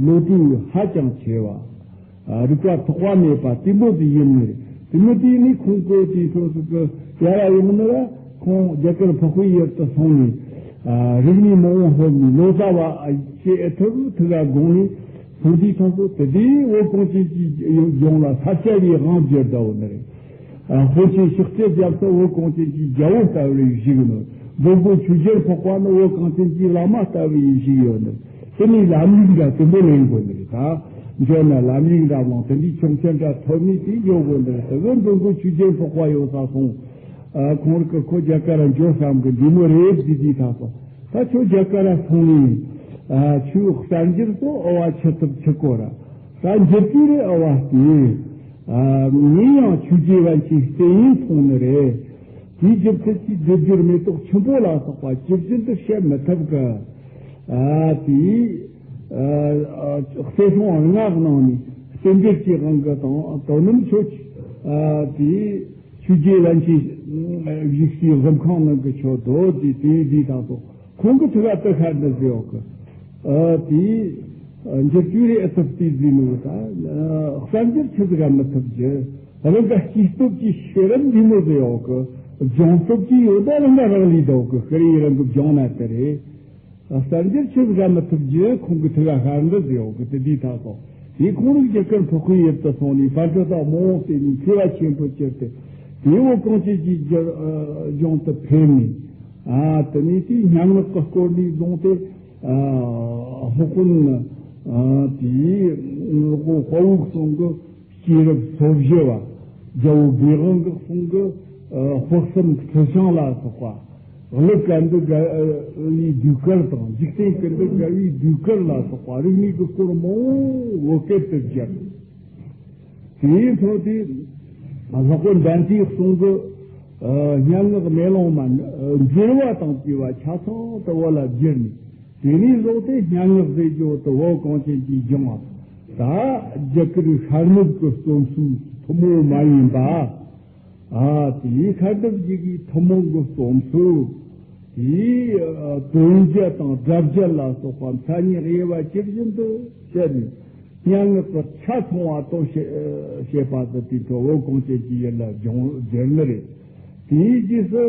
བློ་གྲོས་ཧ་ཅང་ཆེ་བ། ཨ་རིག་པ་ཐོགས་པ་མེད་པ་དེ་མོ་དེ་ཡིན་ནི་རེད། དེ་མོ་དེ་ནི་ཁོང་གི་དེའི་ཕུལ་ཟིག་གི་ཡ་ར་ཡོང་ནི་ར། ཁོང་རྒྱ་གར་འཕགས་པའི་ཡུལ་དུ་སོང་ནས། ཨ་རིག་གནས་མང་བོ་སློབ་ནས་ལོ་ཙཱ་བ་ཨ་ཞེས་ཨེ་ཐུབ་ཐུགས་ལ་དགོངས་ནས། སོང་དུས་ཐོག་ཏུ་དེ་དུས་བོད་གངས་ཅན་གྱི་ལྗོངས་ལ་ས་སྐྱ་པའི་དབང་བསྒྱུར་ད་བོ་ནི་རེད། ཨ་དཔོན་ཆེན་ཤཱཀྱ་རྒྱ་མཚོ་བོད་གངས་ཅན་གྱི་རྒྱལ་པོ་ལྟ་བུར་བཞུགས་ནས། མགོན་པོ་ཆོས་རྒྱལ་འཕགས་པ་ནི་བོད་གངས་ཅན་གྱི་བླ་མ་ལྟ་བུར་བཞུགས་ཡོད་ནི། དེ་ནས་ལམ་ལུགས་འདྲ་དེ་མོ་ལེན་དགོས་ནི་རེད། ད་འབྱོར་ན་ལམ་ལུགས་འདྲ་མང་དེ་འདྲའི་ཆོམ་ཆེན་འདྲ་ཐོབ་ནས་དེ་ཡོད་དགོས་ནི་རེད། དེ་གི་མགོན་པོ་ཆོས་རྒྱལ་འཕགས་པ་ཡོད་ས་སོང་། ཨ་ཁོང་རང་གི་ཁོ་རྒྱ་གར་ར་འབྱོར་བསམ་གི་འདི་མོ་རེད་ཟེར་དུས་ཐག་སོང་། ད་ཁྱོད་རྒྱ་གར་ར་སོང་ནས་ཨ་ཆོས་གསར་འགྱུར་སོགས་ཨ་བ་ཆི་ཐུབ་ཆི་གོ་ར། ད་འགྱུར་གྱི་རེད་ཨ་བ་དེ། ཨ་ངས་ཡང་ཆོས་རྗེ་པཎ་ཆེན་བསྟེན་ཡིན་མཐོང་ནི་རེད། དེའི་རྒྱུ་མཚན་གྱིས་སྡེབ་སྦྱོར་མེ་ཏོག་ཆུན་པོ་ལ་སོགས་པ་ཇི་བཞིན་དུ་བཤད་མི་ཐུབ་གི། ཨ་དེའི་ཨ་ཨ་གསེར་སྲང་ལྔ་གནང་ནས་བསྟན་འགྱུར་གྱི་དབང་གི་དང་དོ་སྣང་ཆོས་ཨ་དེའི། ཆོས་རྗེ་པཎ་ཆེན་བཞུགས་སའི་གཟིམ་ཁང་ནང་གི་ཆོས་རྡོ་དེ་དེའི་དེའི་དང་སོགས་ཁོང་གི་ཐུགས་ལ་དེ་ཤར་འདི་ཟེར་ཡོད་གི། ཨ་དེའི་འགྱུར་གྱི་རེད་ཨ་ཐུབ་དེ་ཟེར་ནོ་ད། གསར་འགྱུར་ཆི་ཟིག་ག་མི་ཐུབ་རྒྱུ། རང་ག་སྐྱེས་སྟོབས་ཀྱི་ཤེས་རབ་འདི་མོ་ཟེར་ཡོད་གི། སྦྱོང་སྟོབས་ཀྱི་ཡོད་ད་རང་ག་རང་ལས་ད་གི། ཤི་རི་རང་གི་སྦྱོང་ན་དེ་རེད། གསར་འགྱུར་ཆི་ཟིག་མི་ཐུབ་རྒྱུ་ཁོང་གི་ཐུགས་ལ་ཤར་འདི་ཟེར་ཡོད་གི། དེ་འདི་ཐག་སོང་། དེ་ཁོང་རང་རྒྱ་གར་འཕགས་པའི་ཡུལ་དུ་སོང་ནས་པཎྜི་ཏ་མང་བོ་བསྟེན་ནས་མཁས་པ་ཆེན་པོ་གྱུར་ཏེ། དེ་བོད་གངས་ཅན་གྱི་རྒྱ་ལྗོངས་དུ་ཕེབས་ནས། ཨ་དེ་ནས་དེའི་སྙན་ངག་གི་སྐོར་ནས་བཟུང་སྟེ། ཨ་སློབ་དཔོན་ཨ་དེའི་དཔའ་བོ་གསུམ་གྱི་སྐྱེས་རབས་སོ་བཞི་བ། རྒྱལ་པོ་དགེ་དབང་གི་གསུང་གི་ཨ་དཔག་བསམ་འཁྲི་ཤིང་ལ་སོགས་པ། གླུ་ག་འདི་དགའ་བའི་ཟློས་གར་དང་། འཇིག་རྟེན་གི་འདི་དགའ་བའི་ཟློས་གར་ལ་སོགས་པ་རིག་གནས་ཀྱི་སྐོར་མང་བོ་བོད་སྐད་དུ་བསྒྱུར། དེའི་འཕྲོ་དེ་སློབ་དཔོན་དན་ཏིའི་གསུང་གི་ཨ་སྙན་ངག་མེ་ལོང་མ་ནི་ཨ་འགྱུར་བ་དང་བཅས་པ་ཆ་ཚང་དུ་བོད་ལ་བསྒྱུར་ནས། དེ་ནས་བཟུང་སྟེ་སྙན་ངག་ཟེར་རྒྱུ་དེ་བོད་གངས་ཅན་གྱི་ལྗོངས་ལ་ད་རྒྱ་གར་ཤར་ནུབ་ཀྱི་རྩོམ་སྲོལ་ཐུན་མོང་མ་ཡིན་པ། ཨ་དེའི་ཁ་འདབ་ཀྱི་གི་ཐུན་མོང་གི་རྩོམ་སྲོལ། དེའི་ཨ་དོན་བརྒྱད་དང་སྒྲ་བརྒྱད་ལ་སོགས་པ་མཚན་ཉིད་དབྱེ་བ་ཇི་བཞིན་དུ་བཤད་ནས། སྙན་ངག་གི་ཆ་ཚང་བ་དོ་བཤད་བཤད་པ་དེ་དེའི་འཕྲོ་བོད་གངས་ཅན་གྱི་ཡུལ་ལ་སྦྱོང་བསྒྱུར་ནི་རེད། དེའི་རྗེས་སུ་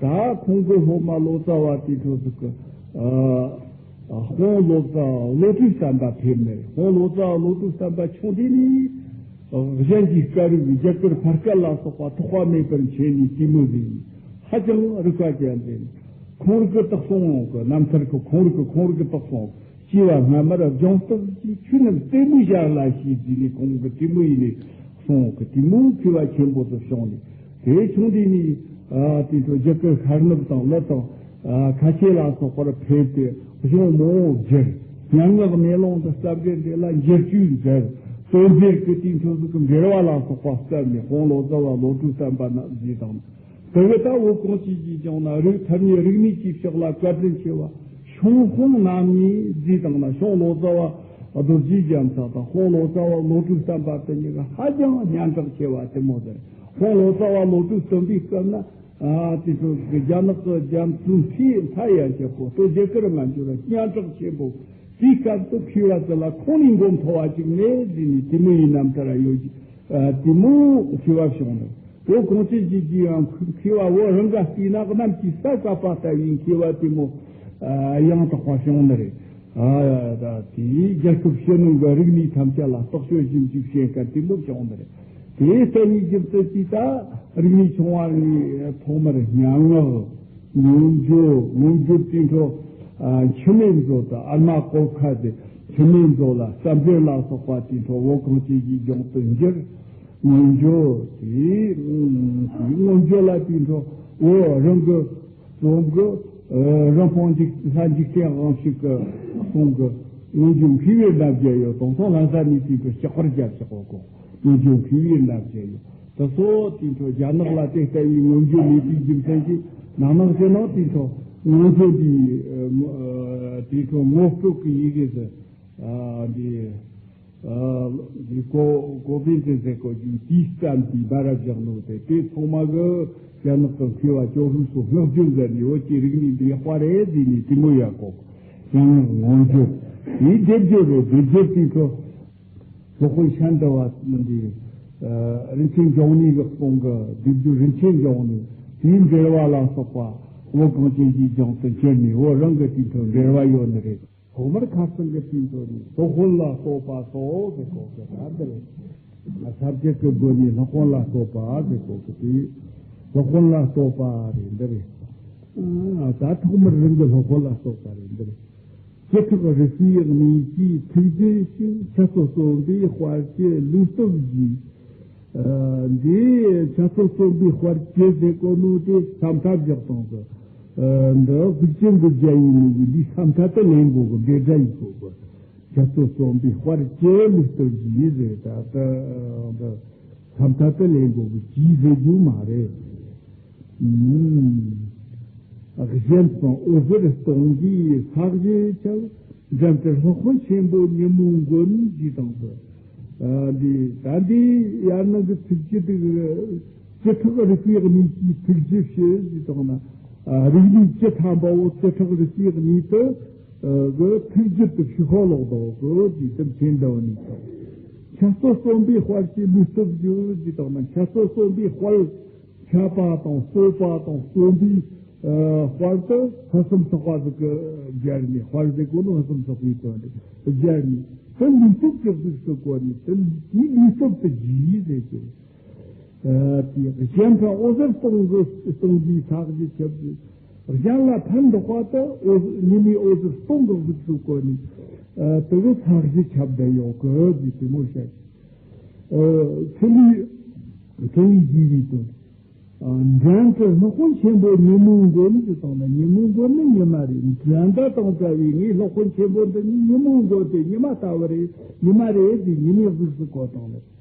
ད་ཁོང་གི་སློབ་མ་ལོ་ཙཱ་བ་དེའི་འཕྲོ་ཟིག་གི་ཨ་དཔོན་ལོ་ཙཱ་བློ་གྲོས་བསམ་པ་ཕེབས་ནས། དཔོན་ལོ་ཙཱ་བ་བློ་གྲོས་བསམ་པ་ཆུང་དུས་ནས་གཞན་གྱི་སྐད་རིགས་རྒྱ་གར་བར་སྐད་ལ་སོགས་པ་ཐོགས་པ་མེད་པར་མཁྱེན་ནས་དེ་མོ་ཟིག་ཡིན། ཧ་ཅང་རིག་པ་ཅན་དེ། ཁོང་རིག་གི་དག་སོང་གི། རྣམ་ཐར་གི་ཁོང་རིག་གི་ཁོང་རིག་གི་དག་སོང་། སྐྱེ་བ་སྔ་མར་སྦྱངས་སྟོབས་ཀྱིས་ཆོས་རྣམས་རྩེ་མོའི་ཞལ་ལ་ཞེས་བརྩིས་ནས། ཁོང་གི་དེ་མོ་ཡིན་ནས་སོང་གི། དེ་མོ་མཁས་པ་ཆེན་པོ་དུ་བྱུང་ནས། དེ་བྱུང་དུས་ནས་ཨ་དེ་ཚོ་རྒྱ་གར་ཤར་ནུབ་དང་ལི་དང་ཨ་ཁ་ཆེ་ལ་སོགས་པར་ཕེབས་ཏེ་གཞུང་མང་བོ་བསྒྱུར། སྙན་ངག་མེ་ལོང་དུ་སློབ་གྲྭ་འདི་ལ་འགྱུར་བཅོས་མཛད། དོལ་རྒྱལ་གྱི་དུས་ཚོད་ཟིག་གི་འགྲེལ་བ་ལ་སོགས་པ་བརྩམས་ནས། དཔོན་ལོ་ཙཱ་བ་བློ་གྲོས་བསམ་པ་རྣམས་བཞེས་དང་། དེ་གི་ད་བོད་གངས་ཅན་གྱི་ལྗོངས་ན་རིགས་ཐ་སྙད་རིག་གནས་ཀྱི་ཕྱོགས་ལ་བཀའ་དྲིན་ཆེ་བ་ཤོང་ཧོང་རྣམ་གཉིས་བརྩིས་དང་ན། ཤོང་ལོ་ཙཱ་བ་རྡོ་རྗེ་རྒྱལ་མཚན་དང་ཧོང་ལོ་ཙཱ་བ་བློ་གྲོས་བསམ་པ་དེ་གཉིས་ཀ་ཧ་ཅང་སྙན་གྲགས་ཆེ་བ་དེ་མོ་རེད། ཧོང་ལོ་ཙཱ་བ་བློ་གྲོས་སྟོན་པའི་སྐབས་ན་ཨ་དེ་ཚོ་གི་རྒྱ་ནག་གི་རྒྱ་མཚོའི་མཐའ་ཡན་ཆད་པོ་ལྟོ་རྒྱ་གར་མ་འཇུ་ར་སྙན་གྲགས་ཆེན་པོ། དེའི་སྐབས་སུ་མཁས་པ་དེ་ལ་ཁོང་ནས་མགོ་མཐོ་བ་ཅིག་མེད་ཟེར་ནས་དེ་མོ་ཡི་རྣམ་ཐར་ཡོད་ཀྱི། ཨ་དེ་མོ་མཁས་པ་བྱུང་ནས། བོད་གངས་ཅན་གྱི་ལྗོངས་ཡང་མཁས་པ་བོད་རང་ག་བལྟས་ན་གནམ་གྱི་ས་བཀབ་པ་ལྟ་བུའི་མཁས་པ་དེ་མོ་ཨ་ཡང་དག་པ་བྱུང་ནི་རེད། ཨ་ད་དེའི་རྒྱལ་ཁབ་ཕྱི་ནང་གི་རིག་གནས་ཐམས་ཅད་ལ་རྟོག་དཔྱོད་ཞིབ་འཇུག་བྱེད་མཁན་དེ་མོ་བྱུང་ནི་རེད། དེའི་རྩ་བའི་རྒྱུ་མཚན་གྱིས་ད་རིག་གནས་ཆུང་བ་ནས་ཐོག་མར་སྙན་ངག་མངོན་བརྗོད། མངོན་བརྗོད་དེའི་འཕྲོ་ཨ་འཆི་མེད་མཛོད་དང་ཨ་ལ་མ་གོ་ཁ་དེ་འཆི་མེད་མཛོད་ལ་བསམ་གཏན་ལ་སོགས་པ་དེའི་འཕྲོ་བོད་གངས་ཅན་གྱི་ལྗོངས་སུ་འགྱུར། མངོན་བརྗོད་དེ་མངོན་བརྗོད་ལ་དེའི་འཕྲོ་བོད་རང་གི་རྩོམ་གི་ཨ་རང་སྤོང་འཇིག་ལྷ་འཇིག་རྟེན་དབང་ཕྱུག་གི་གསུང་གི་མངོན་བརྗོད་མཁས་པའི་རྣམ་རྒྱལ་ཡོད། དེང་སང་ལྷ་ས་ནས་དེའི་འཕྲོ་ལྕགས་པར་རྒྱབ་ཆག་གོ་གོ། མངོན་བརྗོད་མཁས་པའི་རྣམ་རྒྱལ་ཡོད། དེ་ཚོ་དེའི་འཕྲོ་རྒྱ་ནག་ལ་དེ་ལྟ་བུའི་མངོན་བརྗོད་མེད་པའི་རྒྱུ་མཚན་གྱིས་ནང་ནང་ཞེ་ནང་དེའི་འཕྲོ་མངོན་བརྗོད་འདི་ཨ་དེའི་འཕྲོ་ངོ་སྤྲོད་ཀྱི་ཡི་གེ་ཟེར། ཨ་འདི་ཨ་འདི་གོ་གོ་བིན་ཏེ་ཟེར་གོ་རྒྱུ་དེའི་ཙམ་གྱིས་སྦ་ར་བཞག་ནོ་དེ། དེ་ཚང་མ་གི་རྒྱ་ནག་གི་མཁས་པ་ཅོ་ཧྲུའུ་ཚོ་བསྔགས་བརྗོད་མཛད་ནས་བོད་ཀྱི་རིག་གནས་འདི་ཡག་པ་རེད་ཟེར་ནས་དེ་མོ་ཡག་གོ། ཡང་ཡང་མངོན་བརྗོད་དེའི་སྡེབ་སྦྱོར་རེད། སྡེབ་སྦྱོར་དེའི་འཕྲོ། སློབ་དཔོན་ཤཱནྟ་བ་འདི་ཨ་རིན་ཆེན་འབྱུང་གནས་ཀྱི་གསུང་གི་སྡེབ་སྦྱོར་རིན་ཆེན་འབྱུང་གནས། དེའི་འགྲེལ་བ་ལ་སོགས་པ་བོད་གངས་ཅན་གྱི་ལྗོངས་སུ་འགྱུར་ནས་བོད་རང་གི་དེའི་འཕྲོ་འགྲེལ་བ་ཡོད་ནི་རེད། ཐོག་མར་ཁ་སང་གི་དེའི་འཕྲོ་ནས་སློབ་དཔོན་ལ་སོགས་པ་སོགས་ཟེར་གོ་གི། ད་འདིར་ས་བཅད་ཀྱི་སྒོ་ནས་སློབ་དཔོན་ལ་སོགས་པ་ཟེར་གོ་གི། དེ་སློབ་དཔོན་ལ་སོགས་པ་རེད། འདི་རེད། ཨ་ད་ཐོག་མར་རང་གི་སློབ་དཔོན་ལ་སོགས་པ་རེད། འདི་རེད། ཅི་ཕྲག་རིས་པའི་གནས་ཀྱི་ཐུགས་རྒྱུད་ཞིག་ཁྱེད་ཚོ་རྩོམ་པའི་དཔལ་གྱི་ལུས་སྟོབས་ཀྱིས། ཨ་འདི་ཁྱེད་ཚོ་རྩོམ་པའི་དཔལ་གྱི་ཟེར་གོ་ནོ་དེ་ས་མཐའ་བཞག་སྟངས་སུ། ཨ་འདི་གཟུགས་ཅན་གྱི་རྒྱན་ཡིན་ནོ་གི་འདི་ས་མཐའ་དུ་ལེན་དགོས་གི། འབྲེལ་སྒྲ་ཡིན་དགོས་གི། ཁྱེད་ཚོ་རྩོམ་པའི་དཔལ་གྱི་ལུས་སྟོབས་ཀྱིས་ཟེར། ད་ལྟ་འདི་ས་མཐའ་དུ་ལེན་དགོས་གི། ཀྱིས་ཟེར་རྒྱུ་མ་རེད། ཨུམ། གཞན་ཕན་འོད་ཟེར་སྟོང་གིས་ཕྱག་བཞེས་ཁྱབ། འཇམ་དཔལ་སློབ་དཔོན་ཆེན་པོ་ཉིན་མོའི་མགོན་ཞེས་དང་དུ། ཨ་འདི་ད་འདི་ཡར་ནང་གི་ཚིགས་བཅད་དེ་ཅི་ཕྲག་རིས་པའི་གནས་ཀྱི་ཐུགས་རྒྱུད་ཞེས་ཞེས་དང་ན། ཨ་རིག་གནས་བཅུ་ཐམ་པའོ། ཅི་ཕྲག་རིས་པའི་གནས་དུ་གི་ཐུགས་རྒྱུད་དུ་ཕྱི་ཁོག་ལོག་དོ་གི་ཅེས་དེ་མཚན་འདྲ་བ་ནས་དང་། ཁྱེད་ཚོ་རྩོམ་པའི་དཔལ་གྱི་ལུས་སྟོབས་ཀྱིས་ཞེས་དང་ན། ཁྱེད་ཚོ་རྩོམ་པའི་དཔལ། འཆད་པ་དང་རྩོད་པ་དང་རྩོམ་པའི་ཨ་དཔལ་དུ་ཕུན་སུམ་ཚོགས་པ་ཟིག་གི་སྦྱར་ནས། དཔལ་ཟེར་གོ་ནོ་ཕུན་སུམ་ཚོགས་པའི་དོན་རེད། སྦྱར་ནས་དེ་ལུས་སྟོབས་ཀྱི་གཟུགས་སུ་བཀོད་ནས། དེ་དེའི་ལུས་སྟོབས་དེ་གིས་ཟེར་གི། ཨ་དེ་གཞན་ཕན་འོད་ཟེར་སྟོང་གི་སྟོང་གིས་ཕྱག་བཞེས་ཁྱབ། གཞན་ལ་ཕན་འདོགས་པ་དེ་འོད་ཉི་མའི་འོད་ཟེར་སྟོང་གི་གཟུགས་སུ་བཀོད་ནས། ཨ་དེ་གི་ཕྱག་བཞེས་ཁྱབ་བསྡད་ཡོད་གི་ཟེར་དེ་མོ་བཤད། ཨ་ཚུལ་ལུས། དེ་ཡི་རྒྱུ་བའི་དོན། འགྲན་དུ་སློབ་དཔོན་ཆེན་པོ་ཉོན་མོངས་མགོན་ནི་ཅི་དང་ན། ཉོན་མོངས་མགོན་ནི་ཉི་མ་རེད། འགྲན་ཟླ་དང་བྲལ་བའི་ངའི་སློབ་དཔོན་ཆེན་པོ་འདི་ཉིད་ཉོན་མོངས་མགོན་དེ་ཉི་མ་ལྟ་བུ་རེད། ཉི་མ་རེད་དེ་ཉི་མའི་གཟུགས་སུ་བཀོད་བཏང་ནས།